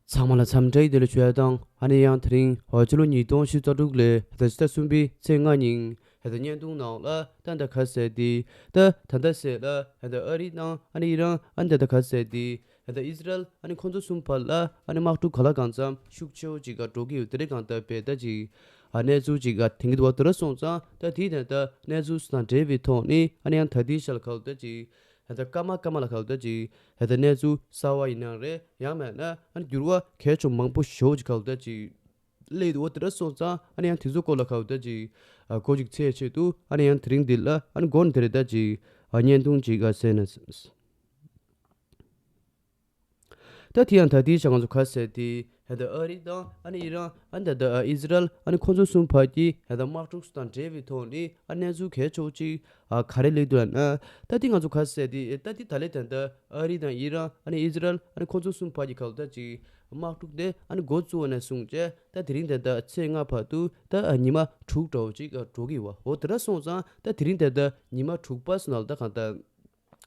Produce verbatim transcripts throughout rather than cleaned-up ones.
ཚང་མ་ལ་འཚམས་འདྲི་བདེ་ལེགས་ཞུ་ཡ་དང་ཨ་ནི་ཡང་དེ་རིང་ཕྱི་ལོ་ཉིས་སྟོང་ཉི་ཤུ་རྩ་དྲུག་ལོའི་ཟླ་གསུམ་པའི་ཚེས་ལྔ་ཉིན་ཧེ་ད་བརྙན་ཐུང་ནང་ལ་ད་ད་ག་ཟེར་དེ་ད་ད་ད་ཟེར་ལ་ཧེ་ད་ཨ་རི་དང་ཨ་ནི་ཨི་རན་ཨ་ནི་ད་ད་ག་ཟེར་དེ་ཧེ་ད་ཨི་ཟི་རལ་ཨ་ནི་ཁོང་ཚོ་གསུམ་བར་ལ་ཨ་ནི་དམག་འཁྲུག་ག་ལ་གང་འཚམ་ཤུགས་ཆེ་བོ་ཅིག་ག་འགྲོ་གི་ཡོད་དེ་རེད་གང་ལྟར་བས་ད་ཅིག་ཨ་གནས་ཚུལ་ཅིག་ག་དེང་གི་འདུག་བ། དེ་འདྲ་སོང་ཙང་ད་དེའི་དོན་དག་གནས་ཚུལ་དང་འབྲེལ་བའི་ཐོག་ནས་ཨ་ནི་ཡང་ད་དེའི་ཤལ་ཁ་ལ་ད་ཅིག་ཧེ་ད་སྐར་མ་སྐར་མ་ལ་ཁ་ལ་ད་ཅིག་ཧེ་ད་གནས་ཚུལ་གསར་བ་ཡིན་ན་རེད། ཡང་མེད་ན་ཨ་ནི་འགྱུར་བ་གལ་ཆེན་པོ་མང་པོ་ཞེ་པོ་ཅིག་ཁ་ལ་ད་ཅིག་སླེབས་འདུག་བ། དེ་འདྲ་སོང་ཙང་ཨ་ནི་ཡང་དེ་ཚོ་སྐོར་ལ་ཁ་ལ་ད་ཅིག་ཨ་གོ་ཅིག་འཚོལ་ཆེད་དུ་ཨ་ནི་ཡང་དེ་རིང་འདི་ལ་ཨ་ནི་མགོ་ནས་དེ་རེད་ད་ཅིག་ཨ་བརྙན་ཐུང་ཅིག་ཨ་གསན་ན། ད་དེ་ཡང་ད་དེའི་ཆ་ང་ཚོ་ག་ཟེར་དེ་ཧེ་ད་ཨ་རི་དང་ཨ་ནི་ཨི་རན་ཨ་ནི་ད་ཨི་ཟི་རལ་ཨ་ནི་ཁོང་ཚོ་གསུམ་བར་གྱི་ཧེ་ད་དམག་འཁྲུག་དང་འབྲེལ་བའི་ཐོག་ནས་ཨ་གནས་ཚུལ་གལ་ཆེ་བོ་ཅིག་ཨ་ག་རེ་སླེབས་འདུག་ལབ་ན། ད་དེ་ང་ཚོ་ག་ཟེར་དེ་ད་དེ་ད་ལས་ད་ད་ཨ་རི་དང་ཨི་རན་ཨ་ནི་ཨི་ཟི་རལ་ཨ་ནི་ཁོང་ཚོ་གསུམ་བར་གྱི་ཁ་ལ་ད་ཅིག་དམག་འཁྲུག་དེ་ཨ་ནི་འགོ་བཙུགས་པ་ནས་བཟུང་བྱས་ད་དེ་རིང་ད་ད་ཚེས་ལྔ་བར་དུ་ད་ཨ་ཉི་མ་དྲུག་འདྲ་བོ་ཅིག་ཨ་འགྲོ་གི་ཡོད་བ། འོ་དེ་འདྲ་སོང་ཙང་ད་དེ་རིང་ད་ད་ཉི་མ་དྲུག་པ་སོང་ན་ལ་ད་གང་ལྟར།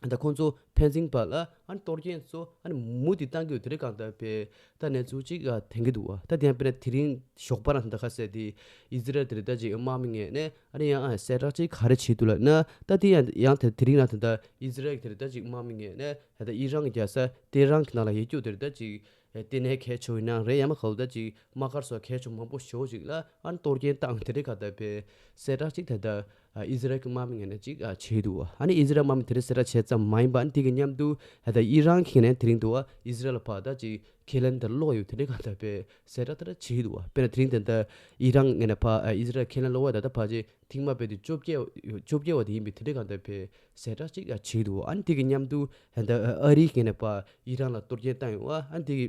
ད་ཁོང་ཚོ་ཕན་ཚུན་བར་ལ་ཨ་ནི་གཏོར་སྐྱོན་ཚོ་ཨ་ནི་མུ་མཐུད་བཏང་གི་ཡོད་དེ་རེད་གང་ལྟར་བས་ད་གནས་ཚུལ་ཅིག་ཨ་ཐོན་གི་འདུག་བ། ད་དེ་ཡང་དཔེར་ན་དེ་རིང་ཞོགས་པ་རང་ད་ག་ཟེར་དེ་ཨི་ཟི་རལ་དེ་རེད་ད་ཅིག་དམག་མི་ངོས་ནས་ཨ་ནི་ཡང་ཨ་གསལ་བསྒྲགས་ཅིག་ག་རེ་བྱས་འདུག་ལབ་ན། ད་དེ་ཡང་ཡང་དེ་དེ་རིང་རང་ད་ད་ཨི་ཟི་རལ་དེ་རེད་ད་ཅིག་དམག་མི་ངོས་ནས་ད་ད་ཨི་རན་གྱི་རྒྱལ་ས་ཏེ་རན་གྱི་ནང་ལ་ཡོད་རྒྱུ་དེ་རེད་ད་ཅིག་ལྟེ་གནས་གལ་ཆེ་བའི་ནང་རེད། ཡང་མ་ག་ལ་ད་ཅིག་དམག་སྒར་སོགས་གལ་ཆེ་མང་པོ་ཞེ་པོ་ཅིག་ལ་ཨ་ནི་གཏོར་སྐྱོན་བཏང་དེ་རེད་གང་ལྟར་བས་གསལ་བསྒྲགས་ཅིག་ད་ད། ཨ་ཨི་ཟི་རལ་གྱི་དམག་མི་ངོས་ནས་ཅིག་ཨ་བྱས་འདུག་བ། ཨ་ནི་ཨི་ཟི་རལ་དམག་མི་དེ་རིགས་གསལ་བསྒྲགས་བྱས་ཙམ་མ་ཡིན་པ། ཨ་ནི་དེ་གི་མཉམ་དུ་ད་ལྟ་ཨི་རན་གྱི་ངོས་ནས་དེ་རིང་འདུག་བ། ཨི་ཟི་རལ་ལ་ཕར་ད་ཅིག་ཁས་ལེན་དེ་སློག་ཡོད་དེ་འདྲའི་གང་ལྟར་བས་གསལ་བསྒྲགས་དེ་འདྲ་བྱས་འདུག་བ། དཔེར་ན་དེ་རིང་དེ་འདྲ་ཨི་རན་ངོས་ནས་ཕར་ཨ་ཨི་ཟི་རལ་ཁས་ལེན་སློག་པ་ད་ལྟ་ཕར་ཅིག་ཐེངས་མ་རྦད་དེ་བཅོ་བརྒྱད་བཅོ་བརྒྱད་པ་དེ་ཡིན་པའི་དེ་འདྲའི་གང་ལྟར་བས་གསལ་བསྒྲགས་ཅིག་ཨ་བྱས་འདུག་བ། ཨ་ནི་དེ་གི་མཉམ་དུ་ད་ལྟ་ཨ་རིའི་ངོས་ནས་ཕར་ཨི་རན་ལ་གཏོར་སྐྱོན་བཏང་ཡོད་བ། ཨ་ནི་དེ་གི་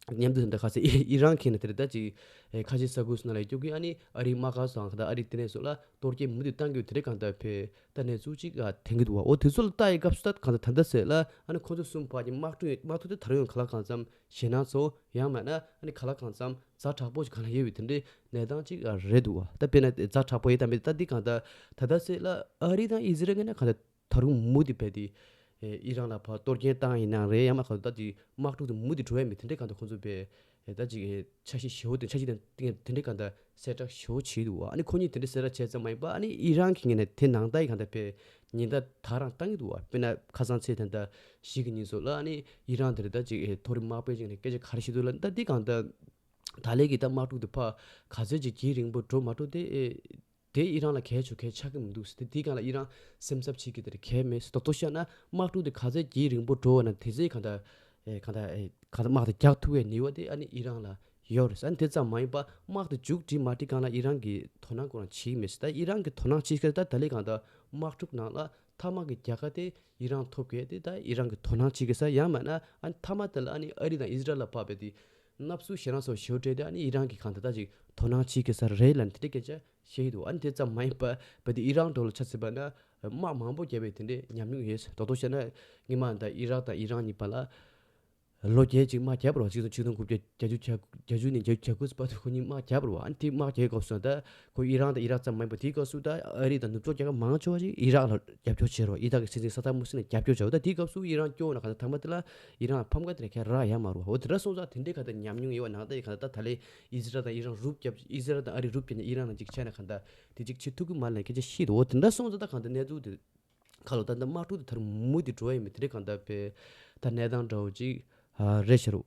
མཉམ་དུ་ད་ལྟ་ག་ཟེར་ཨི་རན་གྱི་ནས་དེ་རེད་ད་ཅིག་ཨེ་ཁ་ཆེ་ས་ཁུལ་སོགས་ནང་ལ་སྐྱོད་ཀྱི་ཨ་ནི་ཨ་རིའི་དམག་སྒར་སོགས་ད་ཨ་རིའི་ལྟེ་གནས་སོགས་ལ་གཏོར་སྐྱོན་མུ་མཐུད་བཏང་གི་ཡོད་དེ་རེད་གང་ལྟར་བས་ད་གནས་ཚུལ་ཅིག་ཨ་ཐོན་གྱི་འདུག་བ། འོ་དེ་ཚོ་ལ་ལྟ་ཡི་སྐབས་སུ་ད་གང་ལྟར་ད་ལྟ་ཟེར་ལ་ཨ་ནི་ཁོ་ཚོ་གསུམ་བར་གྱི་དམག་འཁྲུག་དམག་འཁྲུག་དེ་ད་རུང་ཡང་ག་ལ་གང་འཚམ་ཞེད་སྣང་ཚོ་ཡང་མེད་ན་ཨ་ནི་ག་ལ་གང་འཚམ་ཛ་དྲག་པོ་ཞིག་གང་ལ་ཡོད་པའི་དེ་འདྲའི་གནས་སྟངས་ཅིག་ཨ་རེད་འདུག་བ། ད་དཔེར་ན་ཛ་དྲག་པོ་ཡོད་དམ་མེད་ད་འདི་གང་ལྟར་ད་ལྟ་ཟེར་ལ་ཨ་རི་དང་ཨི་ཟི་རལ་ངོས་ནས་གང་ལྟར། ད་རུང་མུ་མཐུད་བས་དེ། ཨེ་ཨི་རན་ལ་ཕར་གཏོར་སྐྱོན་བཏང་ཡིན་ན་རེད། ཡང་མ་ག་ད་དེ་དམག་འཁྲུག་དེ་མུ་མཐུད་འགྲོ་ཡ་མེད་དེ་འདྲའི་གང་ལྟར་ཁོང་ཚོ་བས་ཨེ་ད་ཅིག་ཨེ་འཆར་གཞི་ཞེ་པོ་དེ་འཆར་གཞི་དེ་དེ་འདྲའི་གང་ལྟར་གསལ་བསྒྲགས་ཞེ་པོ་བྱས་འདུག་བ། ཨ་ནི་ཁོ་གཉིས་དེ་འདྲའི་གསལ་བསྒྲགས་བྱས་ཙམ་མ་ཡིན་པ་ཨ་ནི་ཨི་རན་གྱི་ངོས་ནས་དེ་ནང་ལྟར་གྱི་གང་ལྟར་བས་ཉེན་བརྡ་ད་རང་བཏང་གི་འདུག་བ། དཔེར་ན་ཁ་སང་ཚེས་ད་ལྟ་བཞི་གི་ཉིན་སོགས་ལ་ཨ་ནི་ཨི་རན་དེ་རེད་ད་ཅིག་ཨེ་མཐོ་རིམ་དམག་དཔོན་ཅིག་ནས་སྐད་ཆ་ག་རེ་བཤད་འདུག་ལབ་ན་ད་འདི་གང་ལྟར་ད་ལན་གྱི་ད་དམག་འཁྲུག་དེ་ཕར་ག་ཚོད་ཅིག་རྒྱས་རིང་པོ་འགྲོ་མ་འགྲོ་དེ་ཨེ། དེ་ཨི་རན་ལ་གལ་ཆེ་གལ་ཆགས་ཀྱི་མི་འདུག་ཟེར་ཏེ་དེའི་སྒང་ལ་ཨི་རན་སེམས་འཚབ་བྱེད་ཀྱི་དེར་གལ་མེད་ཟེར། རྡོག་རྡོག་བཤད་ན་དམག་འཁྲུག་དེ་ག་ཚད་རྒྱས་རིང་པོ་འགྲོ་བ་ན་དེ་ཚད་གང་ལྟར་ཨེ་གང་ལྟར་ཨེ་གང་ལྟར་དམག་དེ་རྒྱག་ཐུབ་པའི་ནུས་པ་དེ་ཨ་ནི་ཨི་རན་ལ་ཡོད་རེད་ཟེར། ཨ་ནི་དེ་ཙམ་མ་ཡིན་པ་དམག་དེ་མཇུག་སྒྲིལ་མ་སྒྲིལ་སྒང་ལ་ཨི་རན་གྱིས་དོ་སྣང་ཁོ་རང་བྱེད་ཀྱི་མེད་ཟེར། ད་ཨི་རན་གྱིས་དོ་སྣང་བྱེད་ཀྱི་ད་ད་ལན་གང་ལྟར་དམག་འཁྲུག་ནང་ལ་མཐའ་མ་གི་རྒྱལ་ཁ་དེ་ཨི་རན་ཐོབ་གལ་དེ་ད་ཨི་རན་གྱིས་དོ་སྣང་བྱེད་ཀྱི་ས། ཡང་མིན་ན་ཨ་ནི་མཐའ་མ་དེ་ལ་ཨ་ནི་ཨ་རི་དང་ཨི་ཟི་རལ་ལ་ཕར་བས་དེ་མནབ་སུ་ཞེད་སྣང་ཚོ་ཞེ་པོ་སྤྲད་དེ་ཨ་ནི་ཨི་རན་གྱིས་གང་ལྟར་ད་ཅིག་དོ་སྣང་བྱེད་ཀྱི་ས་རེད་ལབ་ནས་དེ་འདྲའི་སྐད་ཆ་བཤད་ཀྱི་འདུག་ཨ་ནི་དེ་ཙམ་མ་ཡིན་པ་བས་དེ་ཨི་རན་འགྲོ་ལ་ཆ་མཚོན་པ་ན་དམག་མང་པོ་བརྒྱབ་པའི་དེ་འདྲའི་ཉམས་མྱོང་ཡོད་ཟེར། རྡོག་རྡོག་བཤད་ན་སྔོན་མ་ད་ཨི་རག་དང་ཨི་རན་གཉིས་བར་ལ་ལོ་བརྒྱད་ཅིག་དམག་བརྒྱབ་པ་རེད་བ། ཆིག་སྟོང་ཆིག་སྟོང་དགུ་བརྒྱ་བརྒྱད་ཅུ་གྱ་བརྒྱད་ཅུ་ནས་བརྒྱད་ཅུ་གྱ་དགུ་བར་དུ་ཁོ་གཉིས་དམག་བརྒྱབ་པ་རེད་བ། ཨ་ནི་དེ་དམག་བརྒྱབ་སྐབས་སུ་ད་ཁོ་ཨི་རན་དང་ཨི་རག་ཙམ་མ་ཡིན་པ་དེའི་སྐབས་སུ་ད་ཨ་རི་དང་ནུབ་ཕྱོགས་རྒྱལ་ཁབ་མང་ཆེ་བ་ཞིག་ཨི་རག་ལ་རྒྱབ་སྐྱོར་བྱས་རེད་བ། ཨི་རག་གི་སྲིད་འཛིན་ས་དཱམ་ཧུ་སེན་ལ་རྒྱབ་སྐྱོར་བྱས་རེད་བ། ད་དེའི་སྐབས་སུ་ཨི་རན་སྐྱོ་བ་ན་གང་ལྟར་ཐང་མ་དེ་ལ་ཨི་རན་ལ་ཕམ་ཁ་དེ་ལ་ཁྱེད་རག་ཡ་མ་རེད་བ། འོ་དེ་འདྲ་སོང་ཙང་དེ་འདྲའི་གང་ལྟར་ཉམས་མྱོང་ཡོད་བ། ནང་ལྟ་ཡི་གང་ལྟར་ད་ལན་ཨི་ཟི་རལ་དང་ཨི་རན་རུབ་བརྒྱབ། ཨི་ཟི་རལ་དང་ཨ་རི་རུབ་བརྒྱབ་ནས་ཨི་རན་ལ་ཅིག་ཆ་ན་གང་ལྟར་དེ་ཅིག་བྱེད་ཐུབ་ཀྱི་མ་རེད་ལབ་སྐད་ཆ་བཤད་འདུག་འོ་དེ་འདྲ་སོང་ཙང་ད་གང་ལྟར་གནས་ཚུལ་དེ་ཁ་ལོ་ད་ལྟ་དམག་འཁྲུག་དེ་ད་རུང་མུ་མཐུད་འགྲོ་ཡ་མེད་དེ་འདྲའི་གང་ལྟར་བས་ད་གནས་སྟངས་འདྲ་བོ་ཅིག་ཨ་རེད་ཤག་རོ།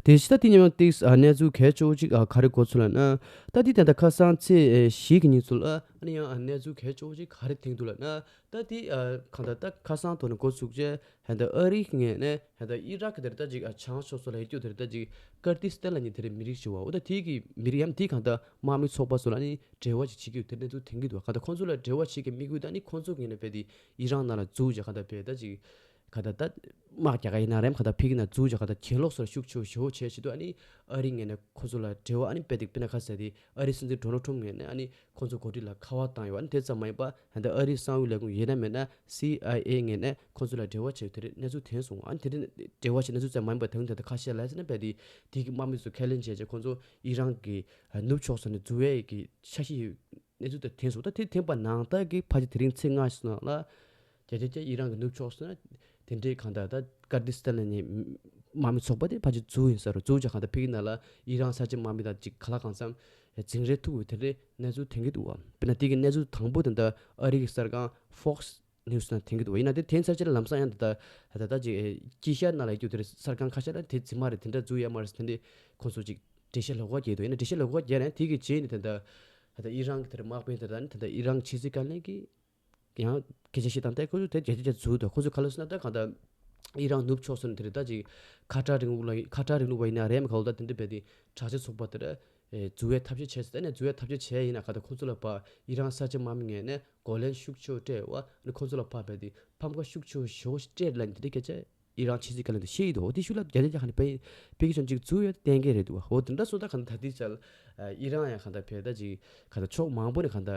དེ་ཕྱི་ད་དེ་ཉམས་ཡང་ཏིག་ཨ་གནས་ཚུལ་གལ་ཆེ་བོ་ཅིག་ཨ་ག་རེ་གོ་ཚུལ་ལབ་ན། ད་དེ་ད་ལྟ་ཁ་སང་ཚེས་ཨེ་བཞི་གི་ཉིན་ཚུལ་ཨ་ཨ་ནི་ཡང་ཨ་གནས་ཚུལ་གལ་ཆེ་བོ་ཅིག་ག་རེ་ཐོན་འདུག་ལབ་ན། ད་དེ་ཨ་གང་ལྟར་ད་ཁ་སང་ཐོག་ནས་འགོ་ཚུགས་རྗེས་ཧན་ད་ཨ་རིའི་ངོས་ནས་ཧན་ད་ཨི་རག་གི་དེར་ད་ཅིག་ཨ་བྱང་ཕྱོགས་སུ་ལ་ཡོད་རྒྱུ་དེར་ད་ཅིག་ཀར་ཏི་སི་ཏན་ལབ་མཁན་དེ་རིང་མི་རིགས་ཤིག་བ། འོ་ད་དེ་གི་མི་རིགས་ཡང་དེ་གང་ལྟར་དམག་མི་ཚོགས་པ་ཚོ་ལ་ནི་འབྲེལ་བ་ཅིག་བྱེད་ཀྱི་ཡོད་དེ་གནས་ཚུལ་ཐོན་གྱི་འདུག་གང་ལྟར་ཁོང་ཚོ་ལ་འབྲེལ་བ་བྱེད་ཀྱི་དམིགས་ཡུལ་ད་ནི་ཁོང་ཚོ་ངོས་ནས་རྦད་དེ་ཨི་རག་ནང་ལ་འཛུལ་བྱས་གང་ལྟར་རྦད་ད་ཅིག་ག་ད་ད་དམག་རྒྱག་ག་ཡིན་ན་རེམ་ག་ད་ཕི་གི་ན་འཛུལ་བྱ་ག་ད་གྱེན་ལོག་སོགས་ཤུགས་ཆེ་བོ་ཞེ་པོ་བྱས་བྱེད་དུས་ཨ་ནི་ཨ་རི་ངོས་ནས་ཁོ་ཚོ་ལ་འབྲེལ་བ་ཨ་ནི་སྤེལ་ཏེ་དཔེར་ན་ཁ་ཟེར་ཏེ་ཨ་རི་སྲིད་འཛིན་ཌོ་ནལ་ཊམ་ངོས་ནས་ཨ་ནི་ཁོ་ཚོ་འགོ་ཁྲིད་ལ་ཁ་པར་བཏང་ཡོད། ཨ་ནི་དེ་ཙམ་མ་ཡིན་པ་ཧན་ད་ཨ་རིའི་གསང་བའི་ལས་ཁུངས་ཡོད་ན་མེད་ན་སི་ཨའི་ཨེ་ངོས་ནས་ཁོ་ཚོ་ལ་འབྲེལ་བ་བྱས་དེ་རིང་གནས་ཚུལ་ཐོན་སོང་། ཨ་ནི་དེ་རིང་འབྲེལ་བ་བྱས་གནས་ཚུལ་ཙམ་མ་ཡིན་པ་ད་རུང་ད་ལྟ་ཁ་ཤས་ལ་ཟེར་ན་རྦད་དེ་དེ་གི་དམག་མི་ཚོ་ཁས་ལེན་བྱས་རྗེས་ཁོ་ཚོ་ཨི་རན་གྱི་ནུབ་ཕྱོགས་སུ་ནས་འཛུལ་བའི་གི་འཆར་གཞི་ཡོད། གནས་ཚུལ་དེ་ཐོན་སོང་། ད་དེ་ཐོན་པ་ནང་ལྟར་གྱི་ཕལ་ཆེར་དེ་རིང་ཚེས་ལྔ་ཞིག་ནང་ལ་རྒྱ་རྒྱ་རྒྱ་ཨི་རན་གྱི་ནུབ་ཕྱོགས་སུ་ན་དེ་འདྲའི་གང་ལྟར་ད་ཀར་ཏི་སི་ཏན་ལ་ནས་ དམག་མི་ཚོགས་པ་དེ་ཕལ་ཆེར་འཛུལ་ཡིན་ས་རེད། འཛུལ་ཅིག་གང་ལྟར་ཕ་གི་ནང་ལ་ཨི་རན་ས་ཆ་དམག་མི་དང་ཅིག་ག་ལ་གང་འཚམ་འཛིང་རེས་ཐུབ་ཡོད་དེ་འདྲའི་གནས་ཚུལ་ཐོན་གྱི་འདུག་བ། དཔེར་ན་དེ་གི་གནས་ཚུལ་དང་པོ་དེ་འདྲ་ཨ་རི་གི་གསར་ཁང་Fox News ནང་ཐོན་གྱི་འདུག་བ། ཡིན་ན་དེ་ཐོན་ཚར་རྗེས་ལ་ལམ་སང་ཡང་ད་ལྟ་ད་ལྟ་ཅིག་དཀྱིལ་ཤར་ནང་ལ་ཡོད་རྒྱུ་དེ་རེད། གསར་ཁང་ཁ་ཤས་ལ་དེ་རྫུན་མ་རེད། དེ་འདྲ་འཛུལ་ཡོད་མ་རེད་ཟེར་དེ་འདྲའི་ཁོང་ཚོ་ཅིག་འགྲེལ་བཤད་ལོགས་ཀ་རྒྱག་འདུག་ཡིན་ན་འགྲེལ་བཤད་ལོགས་ཀ་རྒྱག་ནས་དེ་གི་རྗེས་ནས་ད་ལྟ་ད་ལྟ་ཨི་རན་གྱི་དེར་དམག་དཔོན་དེ་དང་ད་ལྟ་ཨི་རན་ཕྱི་སྲིད་བཀའ་བློན་གྱིས་ཡང་སྐད་ཆ་བཤད་སྟངས་དེ་ཁོ་ཚོ་དེ་རྒྱ་ཆེ་རྒྱ་འཛུགས་དང་། ཁོ་ཚོ་ག་ལ་སོང་ན་ད་གང་ལྟར་ཨི་རན་ནུབ་ཕྱོགས་སུ་དེ་རེད། ད་ཅིག་ཁ་ཏར་རིང་ལུགས་ལ་ཁ་ཏར་རིང་ལུགས་པ་ཡིན་ན་རེད་མ་ག་ལ་ད་དེ་འདྲ་བས་དེ་དྲག་ཆས་ཚོགས་པ་དེ་ར་འཛུལ་བའི་ཐབས་ཤེས་བྱས་ཟེར་ནས་འཛུལ་བའི་ཐབས་ཤེས་བྱས་ཡིན་ན་ག་ད་ཁོ་ཚོ་ལ་ཕ་ཨི་རན་ས་ཆ་དམག་མི་ངོས་ནས་གོ་ལན་ཤུགས་ཆེ་བོ་སྤྲད་བ། ཨ་ནི་ཁོ་ཚོ་ལ་ཕ་བས་དེ་ཕམ་ཁ་ཤུགས་ཆེ་བོ་ཞེ་བོ་ཞིག་སྤྲད་ལ་ནི་དེ་འདྲ་སྐད་ཆ་ཨི་རན་ཕྱི་སྲིད་བཀའ་བློན་དུ་བཤད་ཡི་འདུག་འོ་དེ་ཤུགས་ལ་རྒྱ་ཆེ་རྒྱ་ཁ་ནས་པེ་པེ་ཀི་ཤོན་ཅིག་འཛུལ་ཡོད་གཏན་འཁེལ་རེད་འདུག་འོ་དེ་འདྲ་སོང་ད་ག་ད་དེ་ཚལ་ཨི་རན་ཡང་ག་ད་བས་ད་ཅིག་ག་ད་ཕྱོགས་མང་པོ་ནས་ག་ད་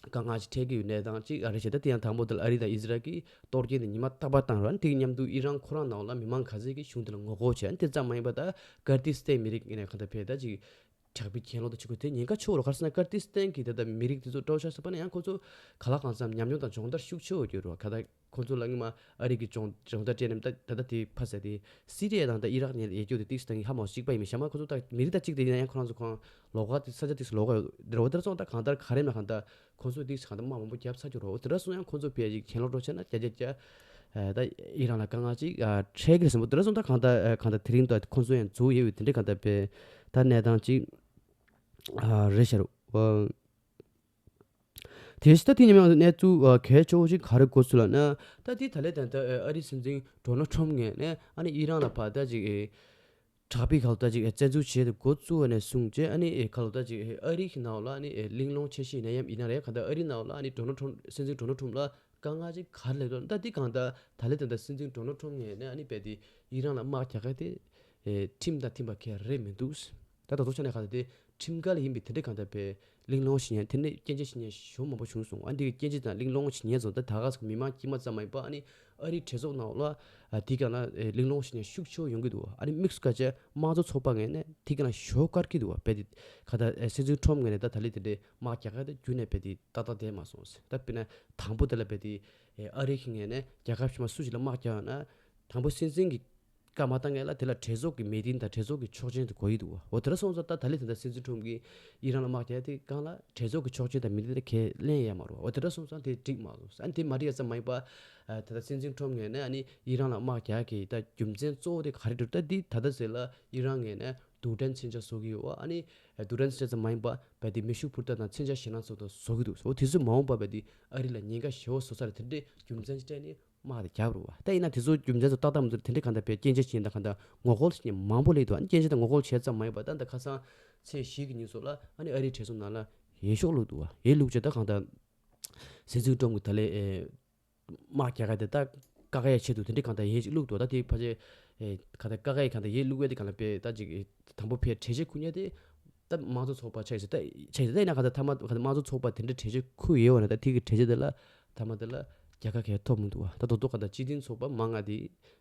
དཀའ་ངལ་ཅིག་འཕྲད་ཀྱི་ཡོད་གནས་སྟངས་ཅིག་ཨ་རི་བྱས། ད་དེ་ཡང་དང་པོ་དེ་ལ་ཨ་རི་དང་ཨི་ཟི་རལ་གྱིས་གཏོར་སྐྱོན་དེ་ཉི་མ་རྟག་པར་བཏང་རོགས། ཨ་ནི་དེ་གི་མཉམ་དུ་ཨི་རན་ཁོ་རང་ནང་ལ་མི་མང་ག་ཚད་ཀྱིས་གཞུང་དེ་ལ་ངོ་རྒོལ་བྱས། ཨ་ནི་དེ་ཙམ་མ་ཡིན་པ་ད་ཀར་ཏི་སི་ཐན་མི་རིགས་ནས་ག་ད་བས་ད་ཅིག་དྲག་པོའི་གྱེན་ལོག་ཏུ་ཆུད་ཁོ་དེ་ཉེན་ཁ་ཆེ་བོ་རེད། ག་རེ་ཟེར་ན་ཀར་ཏི་སི་ཐན་གྱི་ད་ལྟ་མི་རིགས་དེ་ཚོ་སྤྲོ་ཆ་ཟེར་བ་ན་ཡང་ཁོ་ཚོ་ག་ལ་གང་འཚམ་ཉམས་མྱོང་དང་སྦྱོང་བརྡར་ཤུགས་ཆེ་བོ་ཡོད་རེད་བ། ག་ད་ཁོ་ཚོ་ལ་སྔོན་མ་ཨ་རི་གི་སྦྱོང་སྦྱོང་བརྡར་སྤྲད་ནས་ད་ད་ལྟ་དེ་ཕ་ཟེར་དེ་སི་རི་ཡ་དང་ད་ཨི་རག་ནས་ཡལ་རྒྱུ་དེ་ཏིག་སི་དང་ཧ་མ་གཅིག་པ་ཡིན་མིན་ཤ་མ། ཁོ་ཚོ་ད་མི་རིགས་ད་གཅིག་དེ་ཡིན་ན་ཡང་ཁོ་རང་ཚོ་ཁོང་ལོགས་ཀ་དེ་ས་ཆ་ཏིག་སི་ལོགས་ཀ་ཡོད་རེད་བ། དེ་ར་སོང་ད་གང་ལྟར་ག་རེ་མ་གང་ལྟར་ཁོ་ཚོ་ཏིག་སི་གང་ལྟར་དམག་མང་པོ་བརྒྱབ་ཚར་རྒྱུ་རེད་བ། དེ་ར་སོང་ཡང་ཁོ་ཚོ་ཕལ་ཆེར་གྱེན་ལོག་འགྲོ་བྱས་ན་བརྒྱ་ཆ་བརྒྱ། ད་ཨི་རན་ལ་དཀའ་ངལ་ཅིག་ཨ་འཕྲད་ཀྱི་རེད་བསམ་པ། དེ་ར་སོང་ད་གང་ལྟར་ཨ་གང་ལྟར་དེ་རིང་ད་ཁོང་ཚོ་ཡང་འཛུལ་ཡོད་པའི་དེ་འདྲའི་གང་ལྟར་པའི་ད་གནས་སྟངས་ཅིག་ཨ་རེད་ཤག་རུ། དེ་བཞིན་ད་དེ་ཉམས་མྱོང་གནས་ཚུལ་ཨ་གལ་ཆེ་བོ་ཅིག་ག་རེ་འགོ་ཚུགས་ལབ་ན། ད་དེ་ད་ལས་ད་ལྟ་ཨ་རིའི་སྲིད་འཛིན་ཌོ་ནལ་ཊམ་ངོས་ནས་ཨ་ནི་ཨི་རན་ལ་ཕར་ད་ཅིག་ཨེ་དྲག་པོའི་གང་ལྟར་ཅིག་ཨེ་བཙན་འཛུལ་བྱས་ཏེ་འགོ་བཙུགས་པ་ནས་བཟུང་བྱས། ཨ་ནི་ཨེ་གང་ལྟར་ཅིག་ཨེ་ཨ་རི་གི་ནང་ལ་ཨ་ནི་ཨེ་གླེང་སློང་བྱེད་བཞིན་ཡིན་ན་ཡང་ཡིན་ན་རེད། གང་ལྟར་ཨ་རི་ནང་ལ་ཨ་ནི་ཌོ་ནལ་ཊམ་སྲིད་འཛིན་ཌོ་ནལ་ཊམ་ལ་དཀའ་ངལ་ཅིག་ག་རེ་སླེབས་འདུག་ད་འདི་གང་ལྟར་ད་ལས་ད་ལྟ་སྲིད་འཛིན་ཌོ་ནལ་ཊམ་ངོས་ནས་ཨ་ནི་རྦད་དེ་ཨི་རན་ལ་དམག་རྒྱག་ག་དེ་ཨེ་ཁྲིམས་དང་མཐུན་པ་ག་རེ་མི་འདུག་ད་ད་ལྟ་ཆ་ནས་གང་ལྟར་དེ་ཁྲིམས་འགལ་ཡིན་པའི་དེ་འདྲའི་གང་ལྟར་པའི་གླེང་སློང་བྱེད་མཁན་དེ་འདྲའི་སྐྱོན་བརྗོད་བྱེད་མཁན་ཞེ་པོ་མང་པོ་བྱུང་སོང་། ཨ་འདི་གི་སྐྱོན་བརྗོད་དང་གླེང་སློང་བྱེད་མཁན་ཚོ་ད་ད་ག་ས་ག་མི་མང་དཀྱུས་མ་ཙམ་མ་ཡིན་པ་ཨ་ནི་ཨ་རིའི་གྲོས་ཚོགས་ནང་ལ་ཨ་དེ་ག་ལ་ཨེ་གླེང་སློང་བྱེད་མཁན་ཤུགས་ཆེ་བོ་ཡོང་གི་འདུག་ཨ་ནི་དམིགས་སུ་བཀར་བྱས་དམངས་གཙོ་ཚོགས་པ་ངོས་ནས་དེ་ག་ལ་ཞོ་དཀར་གྱི་འདུག་བ། དཔེ་དེ་ག་ད་ཨེ་སྲིད་འཛིན་ཊམ་ངོས་ནས་ད་ད་ལས་དེ་འདྲའི་དམག་རྒྱག་ག་ད་རྒྱུན་ནས་དཔེ་དེ་ཏག་ཏག་བསྡད་མ་སོང་ཟེར། ད་དཔེར་ན་དང་པོ་དེ་ལ་དཔེ་དེ་ཨེ་ཨ་རི་གི་ངོས་ནས་རྒྱལ་ཁབ་གཞན་མ་སུ་ཞིག་ལ་དམག་རྒྱག་ཡོང་ན་དང་པོ་སྲིད་འཛིན་གྱི་བཀའ་མ་བཏང་སྔོན་ལ་དེ་ལ་གྲོས་ཚོགས་ཀྱི་མི་ཏིང་དང་གྲོས་ཚོགས་ཀྱི་ཆོག་མཆན་དེ་དགོས་ཀྱི་འདུག་བ། འོ་དེ་འདྲ་སོང་ཙང་ད་ད་ལས་དེ་འདྲ་སྲིད་འཛིན་ཊམ་གྱིས་ཨི་རན་ལ་དམག་རྒྱག་དེ་སྒང་ལ་གྲོས་ཚོགས་ཀྱི་ཆོག་མཆན་དང་མི་ཏིང་དེ་ཁས་ལེན་ཡ་མ་རེད་བ། འོ་དེ་འདྲ་སོང་ཙང་དེ་འགྲིག་མ་སོང་། ཨ་ནི་དེ་མ་འགྲིག་ཡ་ཙམ་མ་ཡིན་པ། ཨ་ད་ལྟ་སྲིད་འཛིན་ཊམ་ངོས་ནས་ཨ་ནི་ཨི་རན་ལ་དམག་རྒྱག་གི་ད་རྒྱུ་མཚན་གཙོ་བོ་དེ་ག་རེ་འདུག་ད་འདི་ད་ལྟ་ཟེར་ལ་ཨི་རན་ངོས་ནས་རྡུལ་ཕྲན་མཚོན་ཆ་བཟོ་གི་ཡོད་བ། ཨ་ནི་རྡུལ་ཕྲན་མཚོན་ཆ་ཙམ་མ་ཡིན་པ་བས་དེ་མེ་ཤུགས་འཕུར་མདའ་དང་མཚོན་ཆ་ཞེད་སྣང་ཚོགས་འདུ་བཟོ་གི་འདུག་འོ་དེ་ཚོ་མ་འོངས་པ་བས་དེ་ཨ་རི་ལ་ཉེན་ཁ་ཞེ་བོ་བཟོ་ས་རེད། དེ་འདྲའི་རྒྱུ་མཚན་ཅིག་སྤྲད་ནས་དམག་དེ་བརྒྱབ་རུ་བ། ད་ཡིན་ན་དེ་ཚོ་རྒྱུ་མཚན་ཚོ་ཏག་ཏག་མི་འདུག་དེ་འདྲའི་གང་ལྟར་བས་སྐྱོན་བརྗོད་བྱེད་དང་གང་ལྟར་ངོ་རྒོལ་བྱེད་མཁན་མང་པོ་སླེབས་འདུག་ཨ་ནི་སྐྱོན་བརྗོད་དང་ངོ་རྒོལ་བྱས་ཙམ་མ་ཡིན་པ་ད་ད་ཁ་སང་ཚེས་བཞི་གི་ཉིན་སོགས་ལ་ཨ་ནི་ཨ་རིའི་གྲོས་ཚོགས་ནང་ལ་ཡས་ཤོག་བླུགས་འདུག་བ། ཡས་བླུགས་བྱས་ད་གང་ལྟར་སྲིད་འཛིན་ཊམ་གྱི་ད་ལས་ཨེ་དམག་རྒྱག་ག་དེ་ད་བཀག་ཡས་ཆེད་དུ་དེ་འདྲའི་གང་ལྟར་ཡས་ཅིག་བླུགས་འདུག་ད་དེ་ཕལ་ཆེར་ཨེ་གང་ལྟར་བཀག་ཡས་གང་ལྟར་ཡས་བླུགས་ཡས་དེ་གང་ལ་དཔེ་ད་ཅིག་ཨེ་དང་པོ་ཕར་གྲོས་ཆོད་ཁུར་མཁན་དེ་ད་དམངས་གཙོ་ཚོགས་པ་ཆགས་ཟེར། ད་ཆགས་ཟེར་ད་ཡིན་ན་གང་ལྟར་མཐའ་མ་གང་ལྟར་དམངས་གཙོ་ཚོགས་པ་དེ་འདྲ་གྲོས་ཆོད་ཁུར་ཡོད་བ་ན་ད་དེ་གི་གྲོས་ཆོད་དེ་ལ་མཐའ་མ་དེ་ལ་རྒྱལ་ཁ་གས་ཐོབ་མི་འདུག་བ། ད་དོ་དོ་གང་ལྟར་སྤྱི་མཐུན་ཚོགས་པ་མང་ང་དེ་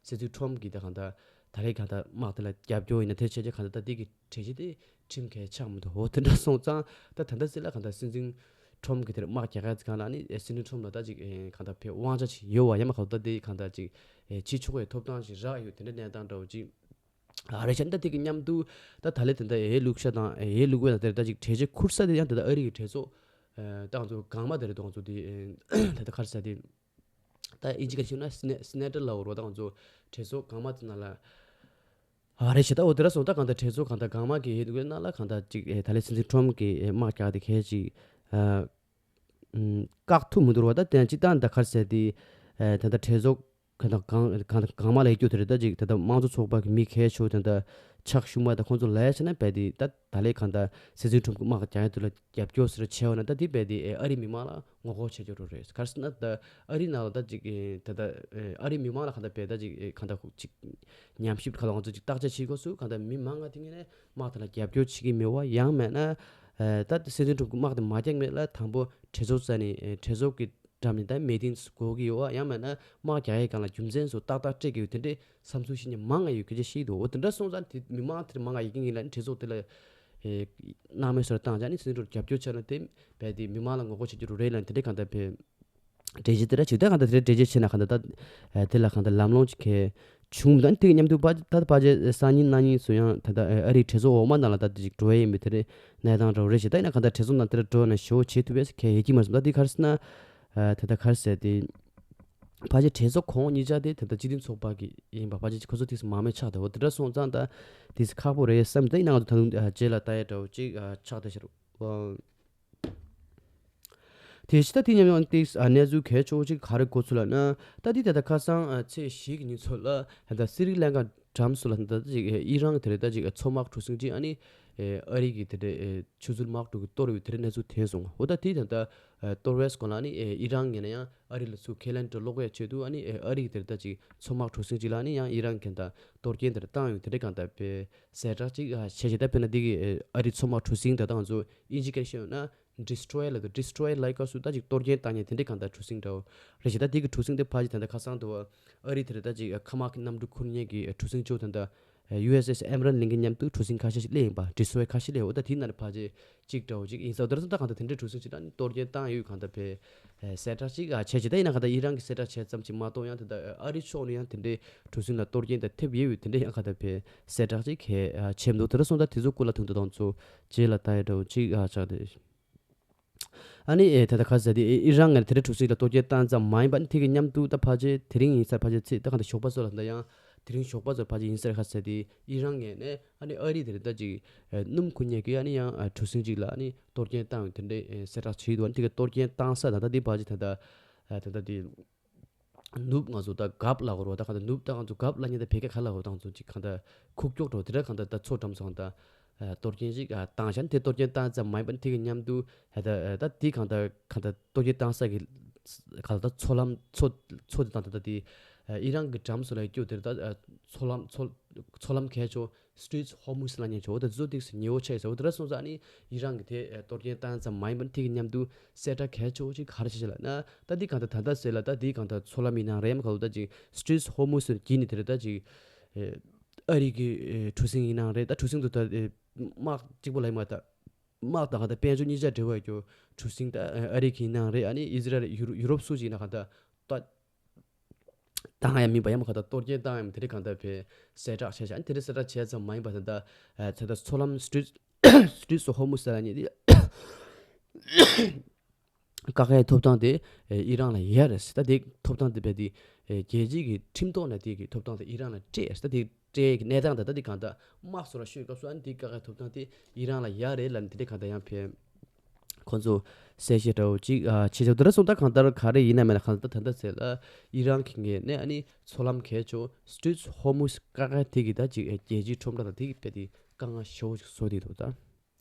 སྲིད་འཛིན་ཊམ་གྱི་ད་གང་ལྟར་ད་རེས་གང་ལྟར་དམག་དེ་ལ་རྒྱབ་སྐྱོར་ཡིན་ན་དེ་བྱས་རྗེས་གང་ལྟར་ད་དེ་གི་གྲོས་གཞི་དེ་ཁྲིམས་འགལ་ཆགས་མི་འདུག་འོ་དེ་འདྲ་སོང་ཙང་ད་ད་ལྟ་སྲིད་ལ་གང་ལྟར་སྲིད་འཛིན་ཊམ་གྱི་དེར་དམག་རྒྱག་ཡ་ཙི་གང་ལ་ནི་སྲིད་འཛིན་ཊམ་ལ་ད་ཅིག་གང་ལྟར་ཕའི་དབང་ཆ་ཅིག་ཡོད་བ། ཡང་མ་གང་ལྟར་དེ་གང་ལྟར་ཅིག་བྱེད་ཆོག་པའི་ཐོབ་ཐང་ཅིག་རག་ཡོད། དེ་འདྲ་གནས་སྟངས་འདྲ་བོ་ཅིག་ཨ་རེད་ཤག་ད་དེ་གི་མཉམ་དུ་ད་ད་ལེ་དེ་འདྲ་ཡས་བླུགས་ཤ་དང་ཡས་བླུགས་པའི་ད་དེར་ད་ཅིག་གྲོས་ཆོད་ཁུར་ས་དེ་ཡང་དེ་ད་ཨ་རི་གི་གྲོས་ཚོགས་ད་ང་ཚོ་གང་མ་དེ་རེད། ད་ང་ཚོ་དེ་ད་ད་ག་རེ་ཟེར་དེ། ད་ཨིན་ཇི་སྐད་ཞུས་ན་སི་ནེ་སི་ནེ་ཊར་ལབ་རོ། ད་ང་ཚོ་གྲོས་ཚོགས་གང་མ་དེ་ནང་ལ་ཨ་རེ་བྱས། ད་འོ་དེ་ར་སོང་ད་གང་ལྟར་གྲོས་ཚོགས་གང་ལྟར་གང་མ་གི་ཡོད་དགོས་ནང་ལ་གང་ལྟར་ཅིག་ཨེ་ད་ལེ་སྲིད་འཛིན་ཊམ་གི་ཨེ་དམག་རྒྱག་དེ་གས་ཅིག་ཨ་ཨམ་བཀག་ཐུབ་མི་འདུག་རོ། ད་དེ་ཡང་ཅིག་ད་ད་ག་རེ་ཟེར་དེ་ཨེ་ད་ལྟ་གྲོས་ཚོགས་གང་ལྟར་གང་གང་ལྟར་གང་མ་ལ་ཡོད་རྒྱུ་དེ་རེད། ད་ཅིག་ད་ལྟ་དམངས་གཙོ་ཚོགས་པ་གི་མི་གས་ཆོ་དེ་འདྲ་ཕྱག་ཞུ་མ་ད་ཁོང་ཚོ་ལས་བྱས་ན་བས་དེ་ད་ད་ལེ་གང་ལྟར་སྲིད་འཛིན་ཊམ་གི་དམག་རྒྱག་ཡ་དེ་ལ་རྒྱབ་སྐྱོར་ཟེར་བྱས་པ་ན་ད་དེ་བས་དེ་ཨེ་ཨ་རི་མི་མང་ལ་ངོ་རྒོལ་བྱེད་རྒྱུ་རུ་རེད། ག་རེ་ཟེར་ན་ད་ཨ་རི་ནང་ལ་ད་ཅིག་ཨེ་ད་ད་ཨེ་ཨ་རི་མི་མང་ལ་གང་ལྟར་བས་ད་ཅིག་ཨེ་གང་ལྟར་ཅིག་ཉམས་ཞིབ་ག་ལ་ང་ཚོ་ཅིག་བརྟག་དཔྱད་བྱེད་དགོས་སུ་གང་ལྟར་མི་མང་ང་དེ་ངས་ནས་དམག་དེ་ལ་རྒྱབ་སྐྱོར་བྱེད་ཀྱི་མེད་བ། ཡང་མེད་ན་ཨེ་ད་སྲིད་འཛིན་ཊམ་གི་དམག་དེ་མ་རྒྱག་མེད་ལ་དང་པོ་གྲོས་ཚོགས་རྩ་ནས་ཨེ་གྲོས་ཚོགས་ཀྱི་འགྲམ་ནས་ད་མི་ཏིང་དགོས་ཀྱི་ཡོད་བ། ཡང་མེད་ན་དམག་རྒྱག་ཡའི་སྒང་ལ་རྒྱུ་མཚན་སུ་ཏག་ཏག་སྤྲད་ཀྱི་ཡོད། དེ་འདྲའི་བསམ་ཚུལ་ཞིག་ནས་མང་ང་ཡོད་སྐད་ཆ་བཤད་འདུག་འོ་དེ་འདྲ་སོང་ཙང་དེ་མི་མང་དེར་མང་ང་ཡི་གེ་ངེས་ལ་ནི་གྲོས་ཚོགས་དེ་ལ་ཨེ་སྣང་མེད་བཟོ་བཏང་བྱས་ནས་སྲིད་འཛིན་ཊམ་རྒྱབ་སྐྱོར་བྱས་ན་དེ་བས་དེ་མི་མང་ལ་ངོ་རྒོལ་བྱེད་རྒྱུ་རུ་རེད་ལ་དེ་འདྲའི་གང་ལྟར་བས་འགྲེལ་བཤད་དེ་འདྲ་བྱེད། ད་གང་ལྟར་དེ་འདྲའི་འགྲེལ་བཤད་བྱས་ན་གང་ལྟར་ད་ཨེ་དེ་ལ་གང་ལྟར་ལམ་ལྷོང་ཅིག་གས་ བྱུང་། ད་དེ་གི་མཉམ་དུ་ཕ་ད་ཕལ་ཆེར་སང་ཉིན་གནངས་ཉིན་སུ་ཡང་ད་ལྟ་ཨ་རིའི་གྲོས་ཚོགས་འོག་མ་ནང་ལ་ད་ཅིག་འགྲོ་ཡས་ཡིན་པའི་དེ་རེད་གནས་སྟངས་འདྲ་བོ་རེད་ཤག་ད་ཡིན་ན་གང་ལྟར་གྲོས་ཚོགས་ནང་དེ་འདྲ་འགྲོ་ན་ཞེ་པོ་བྱེད་ཐུབ་པས་ཁས་ཡེ་གི་མ་སོང་། ད་དེ་ག་རེ་ཟེར་ན་ཨ་ད་ལྟ་ག་རེ་ཟེར་དེ། ཕལ་ཆེར་གྲོས་ཚོགས་ཁོངས་གཉིས་ཆ་དེ་ད་ལྟ་སྤྱི་མཐུན་ཚོགས་པ་གི་ཡིན་པ་ཕལ་ཆེར་ཁོ་ཚོ་དེ་མང་མོས་ཆགས་འདུག་འོ་དེ་འདྲ་སོང་ཙང་ད་དེ་ཁག་པོ་རེད་བསམ། ད་ཡིན་ན་ང་ཚོ་ད་དུང་ཨ་རྗེས་ལ་ལྟ་ཡས་འདྲ་བོ་ཅིག་ཨ་ཆགས་བསྡད་ཤག་རེད། དེ་ཕྱི་ད་དེ་མཉམ་ཡང་ཏིག་ཨ་གནས་ཚུལ་གལ་ཆེ་བོ་ཅིག་ག་རེ་གོ་ཚུལ་ལབ་ན། ད་དེ་ད་ལྟ་ཁ་སང་ཨ་ཚེས་བཞི་གི་ཉིན་ཚོ་ལ་ད་སི་རི་ལང་ཀ་འགྲམ་སུ་ལ་ད་ཅིག་ཨི་རན་གྱི་དེ་རེད་ད་ཅིག་མཚོ་དམག་གྲུ་གཟིངས་ཅིག་ཨ་ནི་ཨ་རི་གི་དེ་འདྲའི་ཆུ་ཚོད་དམག་གྲུ་གི་གཏོར་བའི་དེ་འདྲའི་གནས་ཚུལ་ཐོན་སོང་། འོ་ད་དེ་ད་ལྟ་གཏོར་བའི་སྐོར་ལ་ཨ་ནི་ཨི་རན་ངོས་ནས་ཡང་ཨ་རི་ལ་ཚུར་ཁས་ལེན་འདྲ་སློག་ཡ་ཆེད་དུ་ཨ་ནི་ཨ་རི་གི་དེ་རེད་ད་ཅིག་མཚོ་དམག་གྲུ་གཟིངས་ཅིག་ལ་ཨ་ནི་ཡང་ཨི་རན་གྱིས་ད་གཏོར་སྐྱོན་དེ་འདྲ་བཏང་ཡོད། དེ་འདྲའི་གང་ལྟར་པའི་གསལ་བསྒྲགས་ཅིག་ཨ་བྱས་བྱས་ད་དཔེར་ན་འདི་གི་ཨ་རིའི་མཚོ་དམག་གྲུ་གཟིངས་ད་ལྟ་ང་ཚོ་དབྱིན་ཇི་སྐད་བཤད་ཡོད་ན་ཌི་སི་ཊོ་ཡར་ལབ་འདུག་ཌི་སི་ཊོ་ཡར་ལབ་སྐབས་སུ་ད་ཅིག་གཏོར་སྐྱོན་བཏང་མཁན་དེ་འདྲའི་གང་ལྟར་གྲུ་གཟིངས་འདྲ་བོ་རེད་ཤག་ད་འདི་གི་གྲུ་གཟིངས་དེ་ཕལ་ཆེར་ད་ལྟ་ཁ་སང་དུ་ཨ་རི་དེ་རེད་ད་ཅིག་མཁའ་དམག་གི་གནམ་གྲུ་འཁུར་མཁན་གྱི་གྲུ་གཟིངས་ཅིག་ད་ལྟ་ཡུ་ཨེས་ཨེས་ཨེམ་རན་ལིང་གན་མཉམ་དུ་གྲུ་གཟིངས་ཁ་ཤས་ཤིག་སླེབས་ཡིན་པ། ཌི་སི་ཊོ་ཡར་ཁ་ཤས་སླེབས་ཡོད། ད་དེའི་ནང་ནས་ཕལ་ཆེར་གཅིག་འདྲ་བོ་ཅིག་ཡིན་ས་རེད། ད་གང་ལྟར་དེ་འདྲའི་གྲུ་གཟིངས་ཅིག་ད་ནི་གཏོར་སྐྱོན་བཏང་ཡོད། གང་ལྟར་བས་གསལ་བསྒྲགས་ཅིག་བྱས་བྱས་ད་ཡིན་ན་གང་ལྟར་ཨི་རན་གྱི་གསལ་བསྒྲགས་བྱས་ཙམ་ཅིག་མ་གཏོགས་ཡང་དེ་འདྲ་ཨ་རི་ཕྱོགས་ནས་ཡང་དེ་འདྲའི་གྲུ་གཟིངས་ལ་གཏོར་སྐྱོན་དེ་ཐེབས་ཡོད་པའི་དེ་འདྲའི་ཡང་གང་ལྟར་བས་གསལ་བསྒྲགས་ཅིག་གལ་ཆེན་པོ་འདུག་དེ་འདྲ་སོང་ཙང་དེ་ཚོ་སྐུ་ལ་ཐུག་འདུག་དང་ཚོ་རྗེས་ལ་ལྟ་ཡ་འདྲ་བོ་ཅིག་ཆགས་ཏེ། ཨ་ནི་ཨེ་ད་ལྟ་ཁ་ཟེར་དེ་ཨེ་ཨི་རན་ངས་དེ་འདྲའི་གྲུ་གཟིངས་ལ་གཏོར་སྐྱོན་བཏང་ཙམ་མ་ཡིན་པ་ནི་དེ་གི་མཉམ་དུ་ད་ཕལ་ཆེར་དེ་རིང་ཡིན་ས་ཕལ་ཆེར་ཚེ་ད་གང་ལྟར་ཞོགས་པ་སོགས་ལ་ད་ཡང་དེ་རིང་ཞོགས་པ་སོགས་ཕལ་ཆེར་ཡིན་ས་རེད། ཁ་ཟེར་དེ་ཨི་རན་ངས་ནས་ཨ་ནི་ཨ་རི་དེ་རེད་ད་ཅིག་ཨེ་སྣུམ་འཁུར་མཁན་གྱི་ཨ་ནི་ཡང་ཨ་གྲུ་གཟིངས་ཅིག་ལ་ཨ་ནི་གཏོར་སྐྱོན་བཏང་ཡོད་དེ་འདྲའི་ཨེ་གསལ་བསྒྲགས་བྱས་འདུག་ཨ་ནི་དེ་གི་གཏོར་སྐྱོན་བཏང་ས་ད་ད་དེ་ཕལ་ཆེར་ད་ལྟ་ཨ་ད་ལྟ་དེ་ནུབ་ང་ཚོ་ད་གབ་ལ་གོ་རོ་ད་གང་ལྟར་ནུབ་ད་ང་ཚོ་གབ་ལ་ཉེ་ད་བེ་ག་ག་ལ་གོ་ད་ང་ཚོ་ཅིག་གང་ལྟར་ཁུག་ཀྱོག་འགྲོ་དེ་འདྲ་གང་ལྟར་ད་མཚོ་འགྲམ་སོང་ད་གཏོར་སྐྱོན་ཅིག་བཏང་ཤག་དེ་གཏོར་སྐྱོན་བཏང་ཙམ་མ་ཡིན་པ་དེ་གི་མཉམ་དུ་ད་ད་དེ་གང་ལྟར་གང་ལྟར་གཏོར་སྐྱོན་བཏང་ས་གི་གང་ལྟར་མཚོ་ལམ་མཚོ་མཚོ་དེ་དང་ད་ལྟ་དེ་ཨི་རན་གྱི་འགྲམ་སོ་ལ་སྐྱོ་དེར་ད་མཚོ་ལམ་མཚོ་མཚོ་ལམ་གས་ཆོ་Straits of Hormuz ལ་ཉེ་ཆོ་ད་བཟོ་ཏིག་སི་ཉེ་བོ་ཆགས་ཡོད་ས་འོ་དེ་ར་སོང་ཙང་ནི་ཨི་རན་གྱི་དེ་གཏོར་སྐྱོན་བཏང་ཙམ་མ་ཡིན་པ་དེ་གི་མཉམ་དུ་གསལ་བསྒྲགས་གལ་ཆེ་བོ་ཅིག་ག་རེ་བྱས་ལབ་ན། ད་འདི་གང་ལྟར་ད་ལྟ་ཟེར་ལ་ད་འདི་གང་ལྟར་མཚོ་ལམ་ཡིན་ནའང་རེད་མ་ག་ལོ་ད་ཅིག་Straits of Hormuz ཟེར་གྱི་ནི་དེ་རེད་ད་ཅིག་ཨ་རི་གི་གྲུ་གཟིངས་ཡིན་ནའང་རེད། ད་གྲུ་གཟིངས་དུ་ད་དམག་གཅིག་པོ་ལ་ཡིན་མ་ད་དམག་དང་གང་ལྟར་དཔལ་འབྱོར་གཉིས་ཆ་འབྲེལ་བ་ཡོད་རྒྱུ་གྲུ་གཟིངས་ད་ཨ་རི་གི་ཡིན་ནའང་རེད། ཨ་ནི་ཨི་ཟི་རལ་ཡུ་རོབ་སུ་ཅིག་ཡིན་ན་གང་ལྟར་ད། བཏང་ཡ་མིན་པ་ཡང་མ་ག་ད་གཏོར་སྐྱོན་བཏང་ཡ་མིན་དེ་རིགས་གང་ལྟར་བས་གསལ་བསྒྲགས་བྱས་ཤག་དེ་རིགས་གསལ་བསྒྲགས་བྱས་ཙམ་མ་ཡིན་པ་ད་ལྟ་ད་ལྟ་མཚོ་ལམ་Straits Straits of Hormuz ཟེར་ཡ་ནི་དེ་བཀག་ཡའི་ཐོབ་ཐང་དེ་ཨི་རན་ལ་ཡོད་རེད། ད་དེ་ཐོབ་ཐང་དེ་བས་དེ་རྒྱལ་སྤྱིའི་གི་ཁྲིམས་ཐོག་ནས་དེ་གི་ཐོབ་ཐང་དེ་ཨི་རན་ལ་སྤྲད་ད་དེ་སྤྲད་ཀྱི་གནས་སྟངས་དེ་ད་དེ་གང་ལྟར་དམག་སོགས་ལ་ཤོད་སྐབས་སུ་ཨ་ནི་དེ་བཀག་ཡའི་ཐོབ་ཐང་དེ་ཨི་རན་ལ་ཡོད་རེད་ལབ་ནས་དེ་འདྲས་གང་ལྟར་ཡང་བས། ཁོང་ཚོ་གསལ་བཤད་འདྲ་བོ་ཅིག་ཨ་བྱས་ཙང་དེ་འདྲ་སོང་ད་གང་ལྟར་ག་རེ་ཡིན་ན་མེད་ན་གང་ལྟར་ད་ལྟ་ཟེར་ལ་ཨི་རན་གྱི་ངོས་ནས་ཨ་ནི་མཚོ་ལམ་གས་ཆོ་Straits of Hormuz བཀག་ཡ་དེ་གི་ད་ཅིག་རྒྱལ་སྤྱིའི་ཁྲོམ་ར་དང་དེ་གི་དཔེ་དེ་དཀའ་ངལ་ཞེ་པོ་ཅིག་བཟོ་བསྡད་འདུག་ད་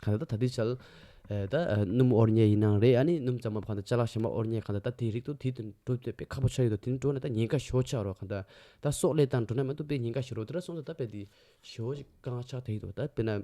གང་ལྟར་ད་ལྟའི་ཆར་ད་སྣུམ་དབོར་མཁན་ཡིན་ནའང་རེད། ཨ་ནི་སྣུམ་ཙམ་མ་གང་ལྟར་ཅ་ལག་གཞན་པ་དབོར་མཁན་གང་ལྟར་ད་དེ་རིགས་དུ་དེ་དུ་འགྲོ་དུས་དཔེ་ཁག་པོ་ཆགས་ཡོད་འདུག་དེ་འགྲོ་ནས་ད་ཉེན་ཁ་ཞེ་པོ་ཆགས་རོགས་གང་ལྟར་ད་སྲོག་བློས་བཏང་འགྲོ་ན་མ་གཏོགས་དཔེ་ཉེན་ཁ་ཞེ་པོ་དེ་འདྲ་སོང་ཙང་ད་དཔེ་དེ་ཞེ་པོ་ཅིག་དཀའ་ངལ་ཆགས་བསྡད་ཡོད་འདུག་ད་དཔེར་ན།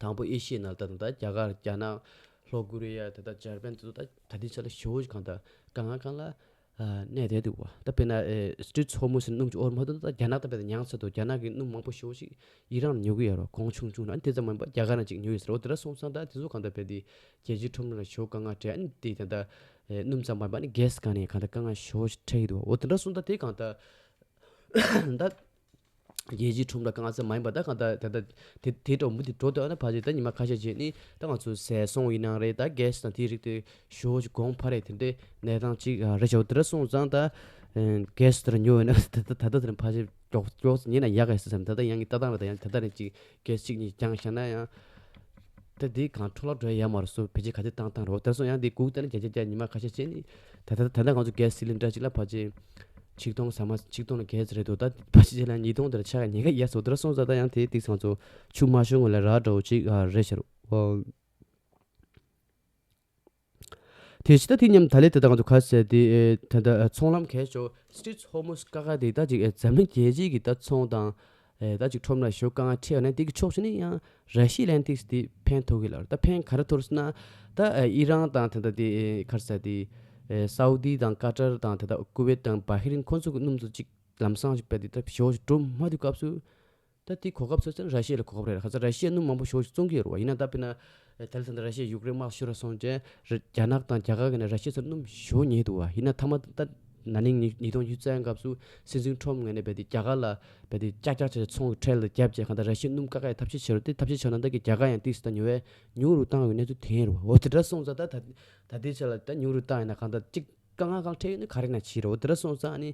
དང་པོ་ཨེ་ཤི་ཡའི་ནང་ལ་ད་ད་རྒྱ་གར་རྒྱ་ནག་ལྷོ་ཀོ་རི་ཡ་ད་ད་འཇར་པན་དེ་ཚོ་ད་ད་ལྟའི་ཆ་ལ་ཞེ་པོ་ཅིག་གང་ལྟར་དཀའ་ངལ་སྒང་ལ་ཨ་གནས་བསྡད་འདུག་བ། ད་དཔེར་ན་ཨེ་Straits of Hormuz ནས་སྣུམ་ཅིག་དབོར་མ་ཐུབ་ན་ད་རྒྱ་ནག་ད་དཔེ་ད་ཉར་ཚར་འདུག་རྒྱ་ནག་གི་སྣུམ་མང་པོ་ཞེ་པོ་ཅིག་ཨི་རན་ལ་ཉོ་གི་ཡོད་རེད། གོང་ཆུང་ཆུང་ཨ་ནི་དེ་ཙམ་མ་ཡིན་པ་རྒྱ་གར་ནང་ཅིག་ཉོ་ཡོད་ཟེར་རོ། དེ་འདྲ་སོང་ཙང་ད་དེ་ཚོ་གང་ལྟར་དཔེ་དེ་རྒྱལ་སྤྱིའི་ཁྲོམ་ར་ལ་ཞེ་པོ་དཀའ་ངལ་འཕྲད། ཨ་ནི་དེ་ད་ད་ཨེ་སྣུམ་ཙམ་མ་ཡིན་པ་ཨ་ནི་གྷེ་སི་སྒང་ནས་གང་ལྟར་དཀའ་ངལ་ཞེ་པོ་ཅིག་འཕྲད་ཀྱི་འདུག་འོ་དེ་འདྲ་སོང་ཙང་ད་དེ་གང་ལྟར་ད། རྒྱལ་སྤྱིའི་ཁྲོམ་ར་དཀའ་ངལ་ཙམ་མ་ཡིན་པ་ད་གང་ལྟར་ད་ལྟ་དེ་དེ་འདྲ་མུ་མཐུད་འགྲོ་འདོད་ན་ཕལ་ཆེར་ད་ཉི་མ་ཁ་ཤས་རྗེས་ནི་ད་ང་ཚོ་ཟས་སོང་ཡིན་ནའང་རེད། ད་གྷེ་སི་དང་དེའི་རིགས་དེ་ཞེ་པོ་ཅིག་གོང་འཕར་རེད། དེ་འདྲའི་གནས་སྟངས་ཅིག་རེད་ཤག་འོ་དེ་འདྲ་སོང་ཙང་ད་གྷེ་སི་དེ་འདྲ་ཉོ་འོས་ན་ད་ད་ད་ལྟ་དེ་འདྲ་ཕལ་ཆེར་མགྱོགས་མགྱོགས་ཉེ་ན་ཡག་གི་ཟེར་བསམ། ད་ལྟ་ཡང་གི་ལྟ་སྟངས་རེད། ད་ཡང་ད་ལྟ་རེད་ཅིག་གྷེ་སི་གཅིག་གཉིས་བརྒྱངས་བཞག་ན་ཡང་། ད་འདི་གང་འཕྲོ་བརླག་འགྲོ་ཡ་ཡོད་མ་རེད། སུ་ཕལ་ཆེར་ག་ཚོད་བཏང་བཏང་རོགས། དེར་སོང་ཡང་འདི་སྒུག་བསྡད་ན་བརྒྱ་ཆ་བརྒྱ་ཉི་མ་ཁ་ཤས་རྗེས་ནི་ད་ད་ད་ལྟ་ང་ཚོ་གྷེ་སི་སི་ལིན་ཌར་གཅིག་ལ་ཕལ་ཆེར་ཆིག་སྟོང་ཟ་མ་ཆིག་སྟོང་ལ་བརྒལ་ཙམ་རེད་འདུག་ད་ཕལ་ཆེར་རྗེས་ལ་ཉིས་སྟོང་དེར་ཆགས་ཉེན་ཁ་ཡོད་ས་འོ་དེར་སོང་ཙང་ད་ཡང་དེ་ཏིག་ཙམ་ང་ཚོ་ཆུ་མ་ཤོར་སྔོན་ལ་རག་འདྲ་བོ་ཅིག་རེད་ཤག་རོ། དེ་ཕྱི་ད་དེ་མཉམ་ད་ལས་དེ་ད་ང་ཚོ་ག་ཟེར་དེ་ད་ད་ཚོང་ལམ་གས་ཆོ་Straits of Hormuz བཀག་ཁ་དེ་ད་ཅིག་འཛམ་གླིང་རྒྱལ་སྤྱིའི་གི་ད་ཚོང་དང་ཨེ་ད་ཅིག་ཁྲོམ་ལ་ཞོ་དཀའ་ངལ་འཕྲད་ཡོད་ན་དེ་གི་ཕྱོགས་ཤིག་ནས་ཡང་ར་ཤི་ཡ་ལན་ཏིག་སི་དེ་ཕན་ཐོགས་གི་ལ། ད་ཕན་ག་རེ་ཐོགས་ཟེར་ན་ད་ཨེ་ཨི་རན་དང་དེ་འདྲ་དེ་ཨེ་ག་རེ་ཟེར་དེ་ཨེ་སའུ་དི་དང་ཀ་ཏར་དང་དེ་ད་ཀུ་ཝེད་དང་བྷ་ཧི་རིན་ཁོང་ཚོ་གི་སྣུམ་ཚོ་ཅིག་ལམ་སང་ཅིག་པད་དེ་ད་ཞོ་ཞིག་འགྲོ་མ་ཐུབ་སྐབས་སུ་ད་དེ་གོ་སྐབས་ཚོད་ཚོད་ར་ཤི་ཡ་ལ་གོ་སྐབས་རེད། ཁ་ཚ་ར་ཤི་ཡ་སྣུམ་མང་པོ་ཞོ་ཞིག་བཙོང་གི་ཡོད་རེད་བ། ཡིན་ན་ད་དཔེར་ན་ཨེ་ད་ལྟ་ད་ར་ཤི་ཡ་ཡུཀ་རེན་དམག་ཤོར་ར་སོང་རྗེས་ར་རྒྱ་ནག་དང་རྒྱ་གར་གི་ནས་ར་ཤི་ཡ་ཚོར་སྣུམ་ཞོ་ཉོས་འདུག་བ། ཡིན་ན་ཐ་མ་ད། ན་ནིང་ཉིས་ཉིས་སྟོང་ཉི་ཤུ་རྩ་ལྔ་སྐབས་སུ་སྲིད་འཛིན་ཁྲོམ་ངོས་ནས་རྦད་དེ་རྒྱ་གར་ལ་རྦད་དེ་ཀྱག་ཀྱག་བྱས་ཚོང་གི་ཁྲལ་ལ་བརྒྱབ་བྱས་གང་ལྟར་ར་ཤི་ཡ་སྣུམ་བཀག་ཡ་ཐབས་ཤེས་བྱས་རུང་དེ་ཐབས་ཤེས་བྱས་ན་ད་གི་རྒྱ་གར་ཡང་ཏིས་ད་ཉོ་བས་ཉུང་རུ་བཏང་བའི་གནས་ཚུལ་དེ་ཡིན་རུང་འོ་དེ་འདྲ་སོང་ཙང་ད་ད་ད་ལྟའི་ཆ་ལ་ད་ཉུང་རུ་བཏང་ཡིན་ན་གང་ལྟར་གཅིག་དཀའ་ངལ་གང་འཕྲད་ཡོད་ན་ག་རེ་ན་བྱེད་རུང་འོ་དེ་འདྲ་སོང་ཙང་ཨ་ནི།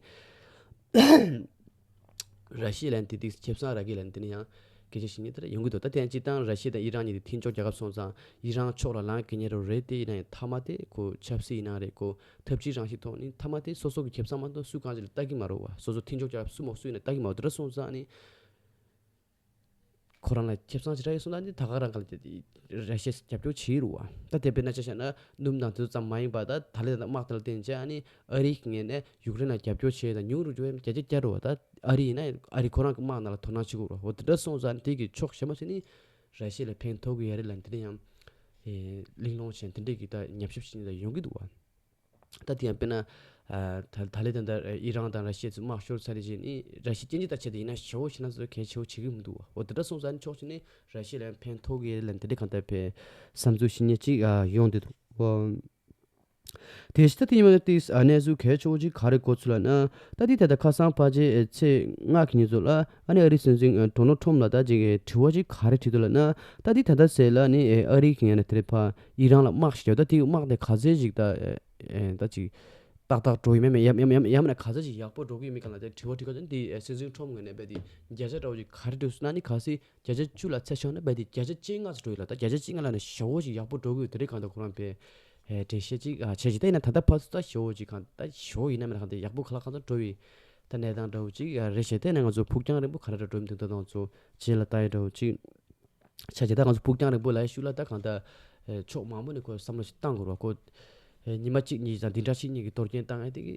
ར་ཤི་ཡ་ལ་ཡང་དེ་དུས་ཁེ་བཟང་རག་གི་ལ་དེ་ནི་ཡང་སྐད་ཆ་བཤད་མཁན་དེ་འདྲ་ཡོང་གི་འདུག་ད་དེ་ཡང་སྤྱིར་བཏང་ར་ཤི་ཡ་དང་ཨི་རན་གཉིས་དེ་མཐུན་ཕྱོགས་རྒྱལ་ཁབ་སོང་ཙང་ཨི་རན་ཕྱོགས་ལ་ལངས་མཁན་རེད་དེ་ཡིན་ན་ཡང་མཐའ་མ་དེ་ཁོ་ཆབ་སྲིད་ཡིན་ན་རེད་ཁོ་འཐབ་ཇུས་རང་བཞིན་ཐོག་ནི་མཐའ་མ་དེ་སོ་སོ་གི་ཁེ་བཟང་མ་གཏོགས་སུ་གང་ཅི་ལ་ལྟ་གི་མ་རེད་བ། སོ་སོ་མཐུན་ཕྱོགས་རྒྱལ་ཁབ་སུ་མོ་སུ་ཡིན་ན་ལྟ་གི་མ་རེད། དེ་འདྲ་སོང་ཙང་ནི་ཁོ་རང་ལ་ཁེ་བཟང་ཅི་འདྲ་ཡོད་སོང་ཙང་ནི་ད་ག་རང་ག་ལ་ར་ཤི་ཡས་རྒྱབ་སྐྱོར་བྱེད་རུ་བ། ད་དེ་དཔེར་ན་ཆ་བཞག་ན་སྣུམ་དང་དེ་ཚོ་ཙམ་མ་ཡིན་པ་ད་ད་ལས་ད་དམག་དང་ལ་བརྟེན་བྱས་ཨ་ནི་ཨ་རིའི་ངོས་ནས་ཡུཀ་རེན་ལ་རྒྱབ་སྐྱོར་བྱས་དང་ཉུང་རུ་འགྲོ་ཡ་བརྒྱ་ཆ་བརྒྱ་འགྲོ་བ། ད་ཨ་རི་ཡིན་ན་ཨ་རི་ཁོ་རང་གི་དམག་ནང་ལ་དོ་སྣང་བྱེད་དགོས་རེད་བ། འོ་དེ་འདྲ་སོང་ཙང་དེ་གི་ཕྱོགས་གཞན་པ་ཞིག་ནི་ར་ཤི་ཡ་ལ་ཕན་ཐོགས་ཀྱི་ཡ་རེད་ལ་དེ་འདྲ་ཡང་ཨེ་གླེང་སློང་བྱས་དེ་འདྲས་ཀྱི་ད་ཉམས་ཞིབ་བྱེད་མཁན་ད་ཡོང་གི་འདུག་བ། ད་དེ་ཡང་དཔེར་ན་ཨ་ད་ད་ལས་ད་ལྟ་ཨི་རན་དང་ར་ཤི་ཡ་ཚོས་དམག་ཤོར་ཚར་རེད་ཅེས་ནི་ར་ཤི་ཡ་སྐྱོན་བརྗོད་ད་བྱས་ཏེ་ཡིན་ན་ཞེ་བོ་བྱས་ན་ཚོ་གལ་ཆེ་བོ་བྱེད་ཀྱི་མི་འདུག་བ། འོ་དེ་འདྲ་སོང་ཙང་ཕྱོགས་གཅིག་ནས་ར་ཤི་ཡ་ལ་ཕན་ཐོགས་ཀྱི་ཡ་རེད་ལ་དེ་འདྲས་གང་ལྟར་བས་བསམ་ཚུལ་བཤད་མཁན་གཅིག་ཨ་ཡོང་བསྡད་འདུག་བ། དེ་བཞིན་ད་དེ་ཉིན་མ་ཏིས་ཨ་གནས་ཚུལ་གལ་ཆེ་བོ་ཅིག་ག་རེ་གོ་ཚུལ་ལ་ན། ད་དེ་ད་ལྟ་ཁ་སང་ཕལ་ཆེར་ཚེས་ལྔ་གི་ཉིན་ཚོ་ལ་ཨ་ནི་ཨ་རིའི་སྲིད་འཛིན་ཨ་ཌོ་ནལ་ཁྲོམ་ལ་ད་ཅིག་དྲི་བ་ཅིག་ག་རེ་དྲིས་འདུག་ལ་ན། ད་དེ་ད་ལྟ་ཟེར་ལ་ནི་ཨ་རིའི་གི་ཡང་ན་དེ་རེད་ཕ་ཨི་རན་ལ་དམག་ཞིག་ཡོད་ད་དེ་དམག་དེ་ག་ཚད་ཅིག་ད་ཨེ་ད་ཅིག་ཏག་ཏག་འགྲོ་ཡི་མེད་མེད་ཡམ་ཡམ་ཡམ་ཡམ་ན་ག་ཚད་ཅིག་ཡག་པོ་འགྲོ་གི་ཡོད་མེད་ག་ལ་དེ་དྲི་བ་དྲི་ག་ཚོད་དེ་སྲིད་འཛིན་ཁྲོམ་ངོས་ནས་རྦད་དེ་བརྒྱ་ཆ་འདྲ་བོ་ཅིག་ག་རེ་དྲིས་སོང་ན་ནི་ག་ཚད་བརྒྱ་ཆ་བཅུ་ལ་ཚད་ཆོག་ན་རྦད་དེ་བརྒྱ་ཆ་བཅོ་ལྔ་ཙམ་འགྲོ་ཡི་ལ་ད་བརྒྱ་ཆ་བཅོ་ལྔ་ལ་ནི་ཞེ་བོ་ཞིག་ཡག་པོ་འགྲོ་གི་ཡོད་དེ་རེད་གང་ལྟར་ཁོ་རང་པས་ཨེ་འགྲེལ་བཤད་ཅིག་ཨ་བྱས་ཅིག་ད་ཡིན་ན་ད་ལྟ་ཕར་ཚུར་ད་ཞེ་བོ་ཅིག་གང་ད་ཞེ་བོ་ཡིན་ན་མེད་ན་གང་ལྟར་ཡག་པོ་ག་ལ་གང་ལྟར་འགྲོ་བའི་ད་གནས་སྟངས་འདྲ་བོ་ཅིག་ཨ་རེད་བྱས་ཏེ་ན་ང་ཚོ་ཕུགས་རྒྱང་རིང་པོ་ག་རེ་འདྲ་འགྲོ་མི་འདུག་ད་དང་ཚོ་རྗེས་ལ་ལྟ་ཡི་འདྲ་བོ་ཅིག་བྱས་ཅིག་ད་ང་ཚོ་ཕུགས་རྒྱང་རིང་པོ་ལ་ཡི་ཤུགས་ལ་ད་གང་ལྟར་ཨེ་ཕྱོགས་མང་པོ་ནས་ཁོ་བསམ་བློ་ཞིག་བཏང་དགོས་རེད་བ་ཁོ་ཨེ་ཉི་མ་གཅིག་གཉིས་དང་འདི་འདྲ་ཞིག་གཉིས་ཀྱི་གཏོར་སྐྱོན་བཏང་ཡ་དེ་གི་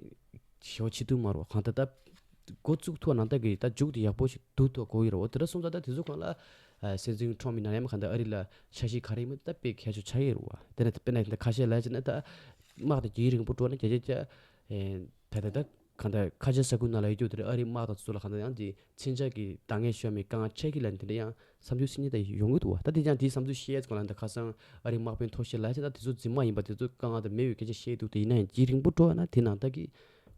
ཞེ་བོ་ཆེ་དུ་མ་རེད་བ་གང་ལྟར་ད། འགོ་བཙུགས་ཐུབ་ན་ད་གི་ད་མཇུག་དེ་ཡག་པོ་ཞིག་བསྡུ་ཐུབ་དགོས་ཡོད་རེད་བ། དེ་འདྲ་སོང་ཙང་ད་དེ་ཚོ་གང་ལ་ཨ་སྲིད་འཛིན་ཁྲོམ་ཡིན་ན་ཡང་གང་ལྟར་ཨ་རི་ལ་འཆར་གཞི་ག་རེ་ཡིན་མིན་ད་དཔེ་གལ་ཆེ་ཆགས་ཡོད་རེད་བ། དེ་ནས་དཔེར་ན་ད་ཁ་ཤས་ལ་བྱས་ན་ད་དམག་དེ་རྒྱུན་རིང་པོ་འགྲོ་ན་བརྒྱ་ཆ་བརྒྱ་ཨེ་ད་ད་ད་གང་ལྟར་ཁ་ཆེ་ས་ཁུལ་ནང་ལ་ཡོད་རྒྱུ་དེ་རེད། ཨ་རིའི་དམག་དང་དེ་ཚོ་ལ་གང་ལྟར་ཡང་དེ་མཚོན་ཆ་གི་འདང་ངེས་ཤོར་མེད་དཀའ་ངལ་འཕྲད་ཀྱི་ལ་འདི་འདྲ་ཡང་བསམ་ཚུལ་ཟིན་ནི་ད་ཡོང་གི་འདུག་བ། ད་དེ་ཀྱང་དེའི་བསམ་ཚུལ་བཤད་ཡས་གང་ལ་ད་ཁ་སང་ཨ་རིའི་དམག་དཔོན་མཐོ་ཤོས་ལ་བྱས་ད་དེ་ཚོ་རྫུན་མ་ཡིན་པ་དེ་ཚོ་དཀའ་ངལ་དང་མེད་པའི་སྐད་ཆ་བཤད་འདུག་དེ་ཡིན་ན་ཡང་རྒྱུན་རིང་པོ་འགྲོ་བ་ན་དེ་ནང་ལྟ་གི་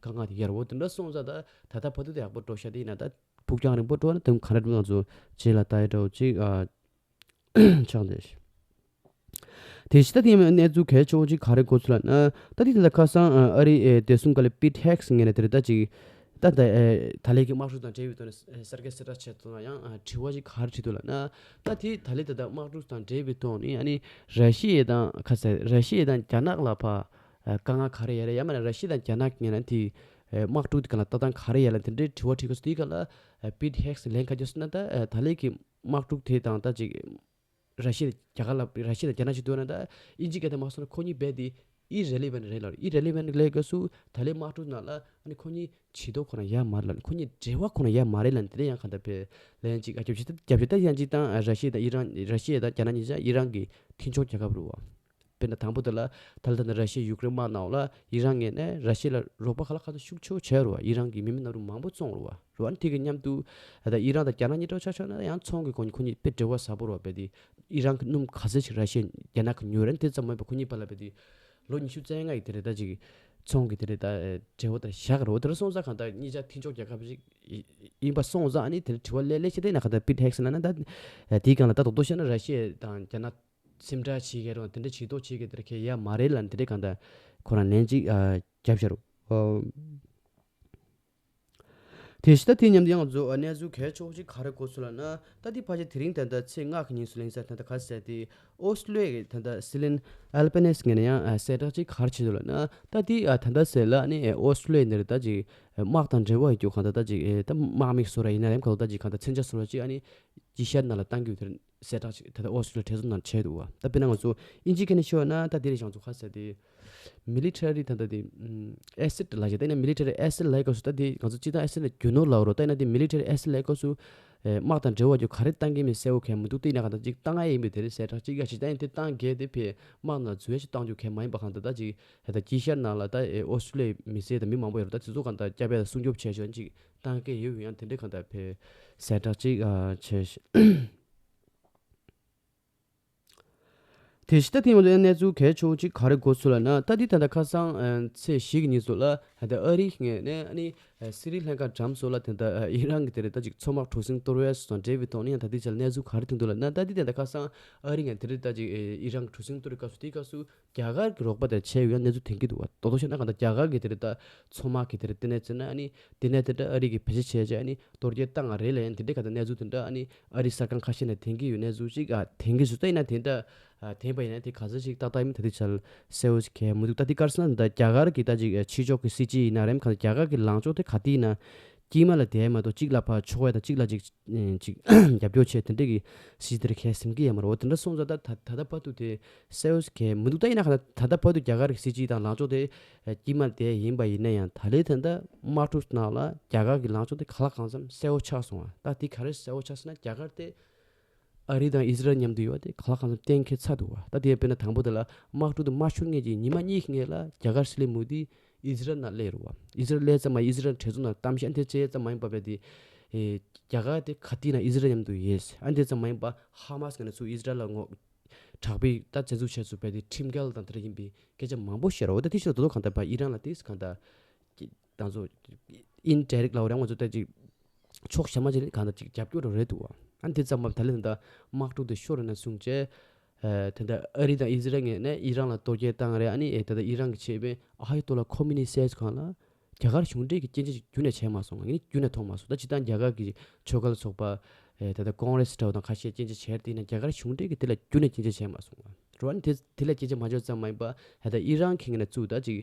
དཀའ་ངལ་དེ་ཡོད་རེད་བ། དེ་འདྲ་སོང་ཙང་ད་ད་ལྟ་བར་དུ་དེ་ཡག་པོ་འགྲོ་ཤག་དེ་ཡིན་ན་ད་ཕུགས་རྒྱང་རིང་པོ་འགྲོ་ན་དེ་ག་འདྲ་འགྲོ་ང་ཚོ་རྗེས་ལ་ལྟ་ཡ་འདྲ་བོ་ཅིག་ཨ་ཆགས་འདུག་དེ་ཕྱི་ད་དེ་ཡིན་གནས་ཚུལ་གལ་ཆེ་བོ་ཅིག་ག་རེ་གོ་ཚུལ་ལ་ན་ད་དེ་དེ་ལ་ཁ་སང་ཨ་རི་ཨེ་བདེ་སྲུང་བཀའ་བློན་པིད་ཧེག་སི་ངོས་ནས་དེ་རེད་ད་ཅིག་ད་ད་ཨེ་ད་ལན་གྱི་དམག་འཁྲུག་དང་འབྲེལ་བའི་ཐོག་ནས་ཨེ་གསར་འགོད་གསལ་བསྒྲགས་བྱས་ཐོག་ན་ཡང་ཨ་དྲི་བ་ཅིག་ག་རེ་དྲིས་འདུག་ལབ་ན། ད་དེ་ད་ལན་ད་ད་དམག་འཁྲུག་དང་འབྲེལ་བའི་ཐོག་ནས་ཨ་ནི་ར་ཤི་ཡ་དང་ཁ་ས་ར་ཤི་ཡ་དང་རྒྱ་ནག་ལ་ཕ་ཨ་དཀའ་ངལ་ག་རེ་ཡོད་རེད། ཡང་མིན་ན་ར་ཤི་ཡ་དང་རྒྱ་ནག་ངོས་ནས་དེ་ཨེ་དམག་འཁྲུག་དེ་ག་ལ་ལྟ་སྟངས་ག་རེ་ཡོད་ལ་དེ་འདྲའི་དྲི་བ་དྲིས་སྐབས་སུ་དེའི་སྒང་ལ་ཨ་པིད་ཧེག་སི་ལན་ག་རེ་བརྒྱབ་སོང་ན་ད་ཨ་ད་ལན་གྱི་དམག་འཁྲུག་དེ་དང་ད་ཅིག་ར་ཤི་ཡ་རྒྱ་གར་ལ་ར་ཤི་ཡ་དང་རྒྱ་ནག་ཅིག་བསྡུར་ན་ད་ཨིན་ཇི་སྐད་དུ་མ་སོང་ན་ཁོ་གཉིས་རྦད་དེ་ཨི་རེ་ལི་ཝན་རེད་ལ། ཨི་རེ་ལི་ཝན་ལབ་སྐབས་སུ་ད་ལན་དམག་འཁྲུག་ནང་ལ་ཨ་ནི་ཁོ་གཉིས་བྱེད་ཐབས་ཁོ་ན་ཡོད་མ་རེད་ལ། ཁོ་གཉིས་འབྲེལ་བ་ཁོ་ན་ཡོད་མ་རེད་ལ། དེ་ལ་ཡང་གང་ལྟར་བས་ལན་ཅིག་ཨ་རྒྱབ་བྱེད་ད་རྒྱབ་བྱེད་ད་ཡང་ཅིག་དང་ར་ཤི་ཡ་དང་ཨི་རན་ར་ཤི་ཡ་དང་རྒྱ་ནག་གཉིས་ཆ་ཨི་རན་གྱི་མཐུན་ཕྱོགས་རྒྱལ་ཁབ་རེད་བ། དཔེར་ན་དང་པོ་དེ་ལ་ད་ལྟ་ད་ནི་ར་ཤི་ཡ་ཡུཀ་རེན་དམག་ནང་ལ་ཨི་རན་ངོས་ནས་ར་ཤི་ཡ་ལ་རོགས་པ་ག་ལ་གང་འཚམ་ཤུགས་ཆེ་བྱས་རེད་བ། ཨི་རན་གྱི་མི་མེད་གནམ་གྲུ་མང་པོ་བཙོངས་རེད་བ། རེད་བ། ཨ་ནི་དེ་གི་མཉམ་དུ་ད་ལྟ་ཨི་རན་དང་རྒྱ་ནག་གཉིས་གྲོགས་ཆ་ཆོག་ན་ཡང་ཚོང་གི་སྒོ་ནས་ཁོ་གཉིས་དཔེ་འབྲེལ་བ་ཟབ་པོ་རེད་བ། རྦད་དེ་ཨི་རན་གྱི་སྣུམ་ག་ཚད་ཅིག་ར་ཤི་ཡ་རྒྱ་ནག་གི་ཉོས་རེད། དེ་ཙམ་མ་ཡིན་པར་ཁོ་གཉིས་བར་ལ་རྦད་དེ་ལོ་ཉི་ཤུ་རྩ་ལྔ་ཡི་དེ་རེད་ད་ཅིག་ཚོང་གི་དེ་རེད་ད་འབྲེལ་བ་དང་བཞག་རེད་བ། དེ་རེད་སོང་ཙང་གང་ལྟར་གཉིས་ཆ་མཐུན་ཕྱོགས་རྒྱལ་ཁབ་ཅིག་ཡིན་པ་སོང་ཙང་ཨ་ནི་དེ་རེད་དྲི་བ་ལས་ལས་བྱེད་དེ་ན་གང་ལྟར་པིད་ཧེག་སི་ལབ་ན་ད་དེའི་སྒང་ལ་ད་རྡོག་རྡོག་བཤད་ན་ར་ཤི་ཡ་དང་རྒྱ་ནག་སེམས་ཁྲལ་བྱེད་མཁན་རེད་བ། དེ་འདྲ་བྱེད་མདོག་བྱེད་མཁན་དེ་འདྲ་གང་ཡང་མ་རེད་ལབ་ནས་དེ་འདྲ་གང་ལྟར་ཁོ་རང་ལན་ཅིག་ཨ་བརྒྱབ་བཞག་རོགས། དེ་བཞིན་ད་དེ་མཉམ་དུ་ཡང་ང་ཚོ་གནས་ཚུལ་གལ་ཆེ་བོ་ཞིག་ག་རེ་གོ་ཚུལ་ལབ་ན། ད་དེ་ཕལ་ཆེར་དེ་རིང་ད་ལྟ་ཚེས་ལྔ་གི་ཉིན་སུ་ལེན་ས་ད་ལྟ་ག་ཟེར་དེ་ཨོ་སི་ཀྲུ་ལི་ཡ་གི་ད་ལྟ་སྲིད་བློན་ཨལ་པ་ནེ་སི་ངོས་ནས་ཡང་གསལ་བསྒྲགས་ཅིག་ག་རེ་བྱས་འདུག་ལབ་ན། ད་དེ་ད་ལྟ་ཟེར་ལ་ནི་ཨོ་སི་ཀྲུ་ལི་ཡ་ནས་ད་ཅིག་དམག་དང་འབྲེལ་བ་ཡོད་རྒྱུ་གང་ལྟར་ད་ཅིག་ད་དམག་མི་བཟོ་ར་ཡིན་ན་ཡང་གང་ལྟར་ད་ཅིག་གང་ལྟར་མཚོན་ཆ་བཟོ་ར་ཅིག་ཨ་ནི་དཀྱིལ་ཤར་ནང་ལ་གཏང་རྒྱུ་དེར་གསལ་བསྒྲགས་ཤིག་ད་ལྟ་ཨོ་སི་ཀྲུ་ལི་ཡ་གྲོས་ཚོགས་ནང་བྱས་འདུག་བ། ད་དཔེར་ན་ང་ཚོ་དབྱིན་ཇིའི་སྐད་ནས་ཤོད་ན་ད་དེ་རིང་ང་ཚོ་ག་ཟེར་དེ་military ད་ལྟ་དེ་ཨེ་སེ་ཊི་ལབ་བྱས། ད་ཡིན་ན་military asset ལབ་སྐབས་སུ་ད་དེ་ང་ཚོ་སྤྱིར་བཏང་ཨེ་སེ་ཊི་ལ་རྒྱུ་ནོར་ལབ་རོ། ད་ཡིན་ན་དེ་military asset ལབ་སྐབས་སུ་དམག་དང་འབྲེལ་བ་རྒྱུ་ག་རེ་བཏང་གི་མིན་གསལ་བོ་གང་མི་འདུག་དེ་ཡིན་ན་གང་ལྟར་ཅིག་བཏང་ཡ་ཡིན་པའི་དེ་རིང་གསལ་བསྒྲགས་ཅིག་ཡ་ཞིག་ད་ཡིན་དེ་བཏང་གལ་དེ་ཕའི་དམག་ནང་འཛུལ་ཡ་ཞིག་བཏང་རྒྱུ་གང་མ་ཡིན་པ་གང་ལྟར་ད་ཅིག་ད་ལྟ་དཀྱིལ་ཤར་ནང་ལ་ད་ཨོ་སི་ཀྲུ་ལི་ཡའི་མི་སེར་དང་མི་མང་པོ་ཡོད་རོ། ད་དེ་ཚོ་གང་ལྟར་སྐྱབས་ཡ་སྲུང་སྐྱོབ་བྱས་ཆོག་ཅིག་བཏང་གི་ཡོད་ཡང་དེ་འདྲའི་གང་ལྟར་ཕའི་གསལ་བསྒྲགས་ཅིག་བྱས་ཤིང་། དེ་བཞིན་ད་དེ་ཡོང་དུས་གནས་ཚུལ་གལ་ཆེ་བོ་གཅིག་ག་རེ་གོ་ཚུལ་ལབ་ན། ད་འདི་ད་ལྟ་ཁ་སང་ཨ་ཚེས་བཞི་གི་ཉིན་སོགས་ལ་ད་ལྟ་ཨ་རིའི་ངོས་ནས་ཨ་ནི་ཨ་སི་རི་ལང་ཀ་འགྲམ་སོགས་ལ་ད་ལྟ་ཨ་ཨི་རན་གྱི་དེ་རེད་ད་ཅིག་མཚོ་དམག་གྲུ་གཟིངས་གཏོར་བའི་སོགས་འབྲེལ་བའི་ཐོག་ནས་ཡང་ད་ལྟའི་ཆར་གནས་ཚུལ་ག་རེ་ཐོན་འདུག་ལབ་ན། ད་འདི་ད་ལྟ་ཁ་སང་ཨ་རིའི་ངོས་དེ་རེད་ད་ཅིག་ཨ་ཨི་རན་གྱི་གྲུ་གཟིངས་གཏོར་བའི་སྐབས་སུ་དེའི་སྐབས་སུ་རྒྱ་གར་གྱི་རོགས་པ་དེ་བྱས་ཡོད་ཡང་གནས་ཚུལ་ཐོན་གྱི་འདུག་བ། ད་དུང་བཤད་ན་གང་ལྟར་རྒྱ་གར་གྱི་དེ་རེད་ད་མཚོ་དམག་གི་དེ་རེད་ལྟེ་གནས་ཚུལ་ན་ཨ་ནི་དེ་ནས་དེ་འདྲ་ཨ་རི་གིས་བེད་སྤྱོད་བྱས་རྗེས་ཨ་ནི་གཏོར་སྐྱོན་བཏང་བ་རེད་ལབ་ཡང་དེ་འདྲའི་ག་ད་གནས་ཚུལ་དེ་འདྲ་ཨ་ནི་ཨ་རི་གསར་ཁང་ཁ་ཤས་ནས་ཐོན་གྱི་ཡོད་གནས་ཚུལ་ཅིག་ཨ་ཐོན་གྱི་བཟོ་ལྟ་ཡིན་ན་དེ་འདྲ་ཨ་ཐོན་པ་ཡིན་ན་དེ་ག་ཚོད་ཅིག་ཏག་ཏག་ཡིན་མིན་ད་ལྟའི་ཆར་གསལ་བོ་ཅིག་གང་ཡང་མི་འདུག་ད་དེ་ག་རེ་ཟེར་ན་ད་རྒྱ་གར་གྱི་ད་ཅིག་ཨ་ཕྱི་ཕྱོགས་ཀྱི་སྲིད་སྤྱི་ཡིན་ན་རེད་གང་ལྟར་རྒྱ་གར་གྱི་ལངས་ཕྱོགས་དེ་ག་དེ་ཡིན་ན་དཀྱིལ་མ་ལ་བསྡད་མ་གཏོགས་གཅིག་ལ་ཕར་ཕྱོགས་ཡ་ད་གཅིག་ལ་ཅིག་ཅིག་རྒྱབ་སྐྱོར་བྱས་དེ་འདྲའི་གི་སྲིད་སྤྱི་དེ་རེད་གང་ཡང་ཟིན་གྱི་ཡོད་མ་རེད། འོ་དེ་འདྲ་སོང་ཙང་ད་ད་ད་ལྟ་བར་དུ་དེ་གསལ་བོ་ཞིག་གང་ཡང་མི་འདུག་ད་ཡིན་ན་གང་ལྟར་ད་ལྟ་བར་དུ་རྒྱ་གར་གྱི་སྲིད་སྤྱི་དང་ལངས་ཕྱོགས་དེ་དཀྱིལ་མ་དེ་ཡིན་པ་ཡིན་ན་ཡང་ད་ལོའི་ད་ལྟ་དམག་འཁྲུག་ནང་ལ་རྒྱ་གར་གྱི་ལངས་ཕྱོགས་དེ་གང་ལ་གང་འཚམ་གསལ་བོ་ཆགས་སོང་བ། ད་དེ་ག་རེ་གསལ་བོ་ཆགས་སོང་ན་རྒྱ་གར་དེ་ཨ་རི་དང་ཨི་ཟི་རལ་མཉམ་དུ་ཡོད་པ་དེ་གང་ལ་གང་འཚམ་གཏན་འཁེལ་ཚར་འདུག་བ། ད་དེ་དཔེར་ན་དང་པོ་དེ་ལ་དམག་འཁྲུག་དེ་མ་འཁྱོལ་སྔོན་གྱི་ཉི་མ་གཉིས་ཀྱི་སྔོན་ལ་རྒྱ་གར་སྲིད་བློན་མོ་དི་ཨི་ཟི་རལ་ནང་སླེབས་རེད་བ། ཨི་ཟི་རལ་སླེབས་ཙམ་མ་ཨི་ཟི་རལ་གྲོས་ཚོགས་ནང་གཏམ་བཤད་དེ་བྱས་ཙམ་མ་ཡིན་པ་བས་དེ་ཨེ་རྒྱ་གར་དེ་ག་དུས་ན་ཨི་ཟི་རལ་མཉམ་དུ་ཡོད། ཨ་འདི་ཙམ་མ་ཡིན་པ་ཧ་མ་སི་ངོས་ནས་ཚུར་ཨི་ཟི་རལ་ལ་ངོ་དྲག་པོའི་ད་བཙན་འཛུལ་བྱས་ཚུལ་བས་དེ་ཁྲིམས་འགལ་དང་དེ་འདྲ་ཡིན་པའི་སྐད་ཆ་མང་པོ་བཤད་རོགས། ད་དེ་ཕྱིར་དོ་དོ་གང་ལྟར་ཕར་ཨི་རན་ལ་དེ་གང་ལྟར་ད་ཚོ་ཨིན་ཌའི་རེག་ལབ་རེད་ང་ཚོ་ད་ཅིག་ཕྱོགས་གཞན་པ་ཅིག་ལ་གང་ལྟར་ཅིག་རྒྱབ་སྐྱོར་རེད་འདུག་བ། ཨ་འདི་ཙམ་མ་ད་ལན་ད་དམག་འཁྲུག་དེ་ཤོར་ནས་བཟུང་བྱས་ཨ་ད་ལྟ་ཨ་རི་དང་ཨི་ཟི་རལ་ངོས་ནས་ཨི་རན་ལ་གཏོར་སྐྱོན་བཏང་རེད། ཨ་ནི་ཨེ་ད་ལྟ་ཨི་རན་གྱི་ཆེད་དཔོན་ཨ་ཡ་ཏོ་ལ་ཁོ་མི་ནི་སེ་ཁོང་ལ་རྒྱ་གར་གཞུང་འབྲེལ་གྱི་སྐྱོན་བརྗོད་ཅིག་རྒྱུན་ནས་བྱས་མ་སོང་། ངས་རྒྱུན་ནས་མཐོང་མ་སོང་། ད་སྤྱིར་བཏང་རྒྱ་གར་གྱི་ཆོལ་ཁ་ལ་སོགས་པ་ཨེ་ད་ལྟ་ཀོང་རེ་སི་འདྲ་བོ་དང་ཁ་ཤས་སྐྱོན་བརྗོད་བྱས་དེ་ཡིན་ན་རྒྱ་གར་གཞུང་འབྲེལ་གྱིས་དེ་ལ་རྒྱུན་ནས་སྐྱོན་བརྗོད་བྱས་མ་སོང་བ་རེད་བ། ཨ་ནི་དེ་དེ་ལ་སྐྱོན་བརྗོད་མ་བྱས་ཙམ་མ་ཡིན་པ་ད་ལྟ་ཨི་རན་གྱི་ངོས་ནས་བཙུགས་ད་ཅིག་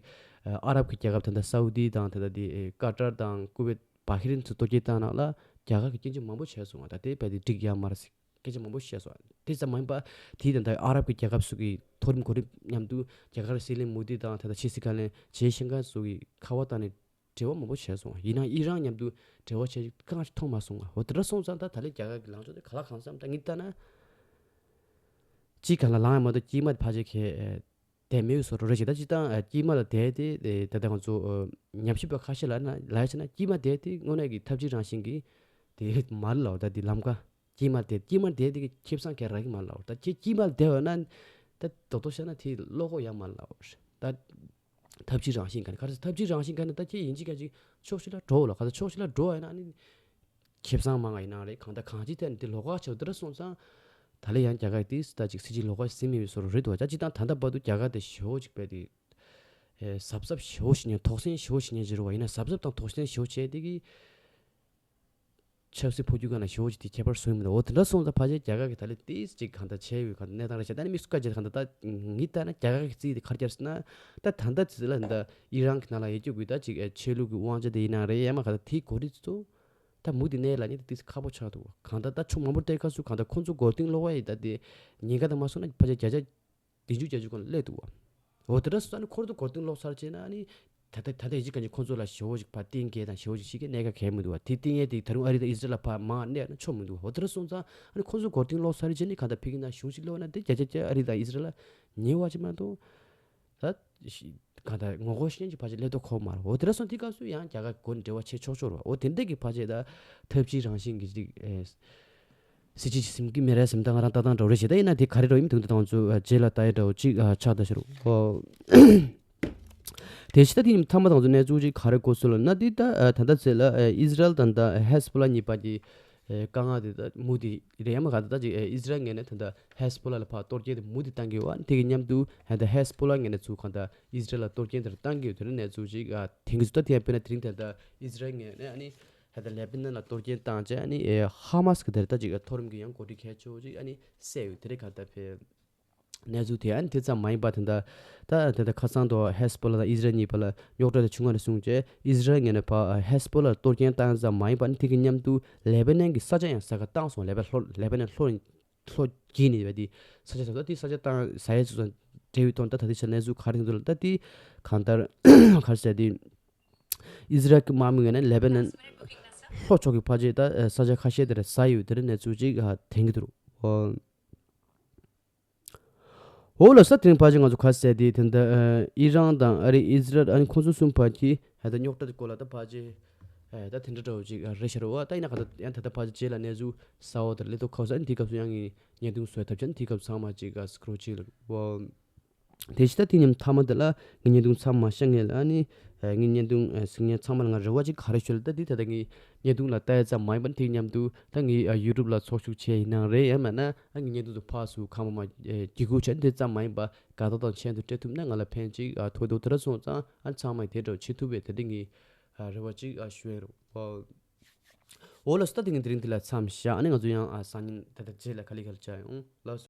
ཨ་རབ་ཀྱི་རྒྱལ་ཁབ་ད་ལྟ་སའུ་ཏི་དང་ད་ལྟ་དེ་ཨེ་ཀ་ཏར་དང་ཀུ་ཝེད་བྷ་ཧི་རིན་ཚོ་གཏོར་སྐྱོན་བཏང་ནང་ལ་རྒྱ་གར་གྱིས་སྐྱོན་བརྗོད་མང་པོ་བྱས་སོང་བ། ད་དེ་བས་དེ་འགྲིག་ཡ་མ་རེད་ཟེར་སྐད་ཆ་མང་པོ་བཤད་སོང་། དེ་ཙམ་མ་ཡིན་པ་དེའི་ད་ལྟ་ཨ་རབ་ཀྱི་རྒྱལ་ཁབ་སོགས་ཀྱི་མཐོ་རིམ་གོ་རིམ་མཉམ་དུ་རྒྱ་གར་སྲིད་བློན་མོ་དི་དང་ད་ལྟ་ཕྱི་སྲིད་བཀའ་བློན་ཇེ་ཤང་ཀར་སོགས་ཀྱིས་ཁ་པར་བཏང་ནས་འབྲེལ་བ་མང་པོ་བྱས་སོང་། ཡིན་ནའང་ཨི་རན་མཉམ་དུ་འབྲེལ་བ་བྱས་རྒྱུ་གང་ཞིག་མཐོང་མ་སོང་བ། འོ་དེ་འདྲ་སོང་ཙང་ད་ད་ལན་རྒྱ་གར་གྱི་ལངས་ཕྱོགས་དེ་ག་ལ་གང་འཚམ་ད་ངས་ལྟ་ན་གཅིག་གང་ལ་ལངས་ཡ་མ་གཏོགས་དཀྱིལ་མ་དེ་ཕལ་ཆེར་གས་བསྡད་མེད་བཟོ་འདྲ་རེད་ཅེས། ད་སྤྱིར་བཏང་ཨ་དཀྱིལ་མ་ལ་བསྡད་དེ་ཨེ་ད་ལྟ་ང་ཚོ་ཨ་ཉམས་ཞིབ་པ་ཁ་ཤས་ལ་ན་ལབ་ཡ་བྱས་ན་དཀྱིལ་མ་བསྡད་དེ་དངོས་གནས་ཀྱི་འཐབ་ཇུས་རང་བཞིན་གྱི་དེ་མ་རེད་ལབ། ད་དེ་ལམ་ཀ་དཀྱིལ་མ་བསྡད་དཀྱིལ་མ་བསྡད་དེ་གི་ཁེ་བཟང་ག་རེ་རག་གི་མ་རེད་ལབ། ད་ཁྱེད་དཀྱིལ་མ་ལ་བསྡད་པ་ན་ད་རྡོག་རྡོག་བཤད་ན་དེ་བློ་ཁོག་ཡོད་མ་རེད་ལབ། ད་འཐབ་ཇུས་རང་བཞིན་ག་ནས་ག་རེ་ཟེར་འཐབ་ཇུས་རང་བཞིན་ག་ནས་ད་ཁྱེད་ཡིན་གཅིག་ག་གཅིག་ཕྱོགས་གཅིག་ལ་འགྲོ་ལབ། ག་ཚོད་ཕྱོགས་གཅིག་ལ་འགྲོ་བ་ཡིན་ན་ཨ་ནི་ཁེ་བཟང་མང་བ་ཡིན་ན་རེད། གང་ལྟར་གང་ཅིའི་ཐད་ནས་དེ་ལོགས་ཀ་བྱས་པ་འདི་འདྲ་སོང་ཙང་ད་ལན་ཡང་རྒྱ་གར་དེ་ད་ཅིག་སྲིད་ཇུས་ལོགས་ཀ་ཟིན་མེད་པའི་བཟོ་འདྲ་རེད་འདུག་བ། ད་སྤྱིར་བཏང་ད་ལྟ་བར་དུ་རྒྱ་གར་དེ་ཞེ་པོ་ཅིག་བས་དེ་ཨེ་གཟབ་གཟབ་ཞེ་པོ་ཞིག་ཉན་དོགས་ཟོན་ཞེ་པོ་ཞིག་ཉན་གྱི་རེད་བ། ཡིན་ན་གཟབ་གཟབ་དང་དོགས་ཟོན་ཞེ་པོ་བྱས་དེ་གི་ཆབ་སྲིད་འཕོ་འགྱུར་སྒང་ལ་ཞེ་པོ་ཅིག་དེ་ཁྱད་པར་བཟོ་ཡི་མི་འདུག་འོ་དེ་འདྲ་སོང་ཙང་ཕལ་ཆེར་རྒྱ་གར་གྱི་ད་ལན་དེ་ཅིག་གང་ལྟར་བྱས་ཡོད་གང་ལྟར་གནས་སྟངས་རེད་བྱས། ད་ནི་མི་སུ་ག་བྱས་གང་ལྟར་ད་ངས་ལྟ་ན་རྒྱ་གར་གྱི་རྩིས་དེ་ག་རེ་རྒྱབ་ཟེར་ན་ད་ད་ལྟ་ཚེ་ལ་ད་ཨི་རན་གྱི་ནང་ལ་ཡོད་རྒྱུ་གི་ད་ཅིག་ཨེ་ཆོས་ལུགས་ཀྱི་དབང་ཆ་དེ་ཡིན་ན་རེད། ཡང་མ་ག་ད་དེའི་གོ་སྒྲིག་ཚོ་ད་མུ་མཐུད་གནས་ལ་ནི་དེ་ཁག་པོ་ཆགས་འདུག་གང་ལྟར་ད་ཕྱོགས་མང་པོར་བལྟས་སྐབས་སུ་གང་ལྟར་ཁོང་ཚོ་མགོ་རྟིང་སློག་པ་ཡི་ད་དེ་ཉེན་ཁ་དང་མ་སོང་ན་ཕལ་ཆེར་བརྒྱ་ཆ་བདུན་ཅུ་བརྒྱད་ཅུ་སྒང་ལ་སླེབས་འདུག་བ། འོ་དེ་འདྲ་སོང་ཙང་ནི་ཁོ་རང་ཚོ་མགོ་རྟིང་སློག་ཚར་བྱས་ན་ནི་ད་ལྟ་ད་ལྟ་ཡིན་གཅིག་གང་ཅིག་ཁོང་ཚོ་ལ་ཞེ་པོ་ཅིག་ཕར་གཏིང་སྐྱེལ་དང་ཞེ་པོ་ཅིག་ཕྱི་རྒྱལ་གནས་ཀ་གལ་མི་འདུག་བ། དེ་གཏིང་སྐྱེལ་དེ་ད་རུང་ཨ་རི་དང་ཨི་སི་རལ་ལ་ཕར་མར་གནས་ན་ཆོག་མི་འདུག་བ། འོ་དེ་འདྲ་སོང་ཙང་ཨ་ནི་ཁོང་ཚོ་མགོ་རྟིང་སློག་ཚར་བྱས་ནི་གང་ལྟར་ཕ་གི་ནང་གཞུང་ཞིག་སླེབས་ན་དེ་བརྒྱ་ཆ་བརྒྱ་ཨ་རི་དང་ཨི་སི་རལ་ལ་ཉེ་བ་ཅིག་མ་གཏོགས་ད་ཤི་གང་ལྟར་ངོ་རྒོལ་ཤེས་ཀྱི་ཕལ་ཆེར་སླེབས་དོ་ཁོ་མ་རེད། འོ་དེ་འདྲ་སོང་དེ་སྐབས་སུ་ཡང་རྒྱ་གར་སྒོ་ནས་འབྲེལ་བ་བྱེད་ཆོག་ཆོག་རེད་བ། འོ་དེ་འདྲ་གི་ཕལ་ཆེར་ད་འཐབ་ཇུས་རང་བཞིན་གྱི་ཅིག་ཨེ། སྲིད་ཇུས་ཅིག་ཟིན་གྱི་མེད་རེད་བསམ་སྟངས་ང་རང་ལྟ་སྟངས་འདྲ་བོ་རེད་ཞེ་ད། ཡིན་ན་དེ་ག་རེ་འདྲ་བོ་ཡིན་མི་འདུག་ད་ང་ཚོ་རྗེས་ལ་ལྟ་ཡ་འདྲ་བོ་ཅིག་ཨ་ཆགས་ད་ཤི་རུ། ཨོ། དེ་ཕྱི་ད་དེ་ཡིན་མཐའ་མ་ད་ང་ཚོ་གནས་ཚུལ་ཅིག་ག་རེ་གོ་སོང་ལབ་ན། དེ་ད་ཨ་ད་ལྟ་ཚེ་ལ་ཨ་ཨི་སི་རལ་དང་ད་ཧེ་སི་པོ་ལ་གཉིས་པ་གི་ཨ་དཀའ་ངལ་དེ་ད་མུ་དེ་རེད་ཡ་མ་ག་ད་ད་ཅིག་ཨ་ཨི་སི་རལ་ངོས་ནས་ད་ད་ཧེ་སི་པོ་ལ་ལ་ཕར་གཏོར་སྐྱོན་དེ་མུ་དེ་བཏང་གི་ཡོད་བ། དེ་གི་མཉམ་དུ་ཨ་ད་ཧེ་སི་པོ་ལ་ངོས་ནས་ཚུར་གང་ད་ཨི་སི་རལ་ལ་གཏོར་སྐྱོན་དེ་བཏང་གི་ཡོད། དེ་རིང་གནས་ཚུལ་ཅིག་ཨ་དེང་གི་ཚུལ་ད་དེ་ཡང་དཔེར་ན་དེ་རིང་ད་ད་ཨི་སི་རལ་ངོས་ནས་ཨ་ནི། ད་ལྟ་ལེ་པ་ནན་ལ་གཏོར་སྐྱོན་བཏང་རྗེས་ཨ་ནི་ཨེ་ཧ་མ་སི་གི་དེར་ད་ཅིག་མཐོ་རིམ་གྱི་ཡང་འགོ་ཁྲིད་གལ་ཆེ་བོ་ཅིག་ཨ་ནི་བསད་ཡོད་དེ་རེད། ག་ད་ཕེ་གནས་ཚུལ་དེ་ཨ་ནི་དེ་ཙམ་མ་ཡིན་པ་ད་ལྟ་ད་ད་ལྟ་ཁ་སང་དུ་ཧེ་སི་པོ་ལ་དང་ཨི་སི་རལ་གཉིས་བར་ལ་རྙོག་དྲ་དེ་བྱུང་བ་ནས་བཟུང་རྗེས་ཨི་སི་རལ་ངོས་ནས་ཕར་ཧེ་སི་པོ་ལ་གཏོར་སྐྱོན་བཏང་ཙམ་མ་ཡིན་པ་ཨ་ནི་དེ་གི་མཉམ་དུ་ལེ་པ་ནན་གྱི་ས་ཆ་ཡང་ཟ་ཁ་བཏང་སོང་། ལེ་པ་ལྷོ་ལེ་པ་ནན་ལྷོ་ལྷོ་དཀྱིལ་ནས་བ་དེ་ས་ཆ་ཟ་ས་དེ་ས་ཆ་བཏང་ཟ་ཡས་ཚུལ་དང་འབྲེལ་བའི་ཐོག་ད་ད་ལྟའི་ཆར་གནས་ཚུལ་ག་རེ་ཡིན་འདུག་ལ། ད་དེ་གང་ལྟར་ག་རེ་ཟེར་དེ། ཨི་སི་རལ་གྱི་དམག་མི་ངོས་ནས་ལེ་པ་ནན་ལྷོ་ཕྱོགས་ཀྱི་ཕལ་ཆེར་ད་ས་ཆ་ཁ་ཤས་དེར་ཟ་ཡོད་དེ་རིང་གནས་ཚུལ་ཅིག་ཐོན་གྱི་འདུག་འོ་ལ་ས་དེ་རིང་ཕལ་ཆེར་ང་ཚོ་ག་ཟེར་དེ་དེ་འདྲ་ཨི་རན་དང་ཨ་རི་ཨི་སི་རལ་ཨ་ནི་ཁོང་ཚོ་གསུམ་བར་གྱི་ཧ་ད་རྙོག་དྲ་དེ་སྐོར་ལ་ད་ཕལ་ཆེར་ ཨེ་ད་དེ་འདྲ་འདྲ་བོ་ཅིག་ཨ་རེད་ཤག་རེད་བ། ད་ཡིན་ན་ག་ད་ཡང་ད་ལྟ་ཕལ་ཆེར་རྗེས་ལ་གནས་ཚུལ་གསར་བ་དང་ལས་ཐོག་ཁ་སང་དེའི་སྐབས་སུ་ཡང་ངས་བརྙན་ཐུང་བཟོས་ཐབས་བྱས་ནས་དེའི་སྐབས་ཚང་མ་ཅིག་ཨ་སྐྱོར་ཅིག་ལ་བ། དེ་བཞིན་ད་དེ་མཉམ་མཐའ་མ་དེ་ལ་ངས་བརྙན་ཐུང་ཚང་མ་བཤད་ངེས་ལ་ཨ་ནི་ཨེ་ངས་བརྙན་ཐུང་ཨེ་གཟིགས་མཁན་ཚང་མ་ལ་ང་རེ་བ་ཅིག་ག་རེ་ཞུ་ལ། ད་དེ་ད་ལྟ་ངས་བརྙན་ཐུང་ལ་ལྟ་ཡ་ཙམ་མ་ཡིན་པར་དེ་མཉམ་དུ་ད་ངས་ཨ་ཡུ་ཊུབ་ལ་ཚོགས་ཞུགས་བྱས་ཡིན་ནའང་རེད། ཡང་མིན་ན་ཨ་ངས་བརྙན་ཐུང་དུ་ཕར་ཚུར་ཁ་མ་མ་ཨེ་བརྒྱུད་སྐུར་བྱས་དེ་ཙམ་མ་ཡིན་པར་དགའ་རྟགས་དང་མཆན་དུ་སྤྲད་ཐུབ་ན་ང་ལ་ཕན་ཅིག་ཨ་ཐོགས་འདུག་དེ་འདྲ་སོང་ཙང་ཨ་ཚང་མས་དེ་འདྲ་བྱེད་ཐུབ་པས་དེ་འདྲ་ངས་ཨ་རེ་བ་ཅིག་ཨ་ཞུ་ཡ་རེད། འོ་ལགས་སོ། ད་དེ་ངས་དེ་རིང་འདི་ལ་མཚམས་བཞག་ཨ་ནི་ང་ཚོ་ཡང་ཨ་སང་ཉིན་ད་ལྟ་རྗེས་ལ་ག་ལེ་ག་ལེ་བྱ་ཡོང་ལགས་སོ།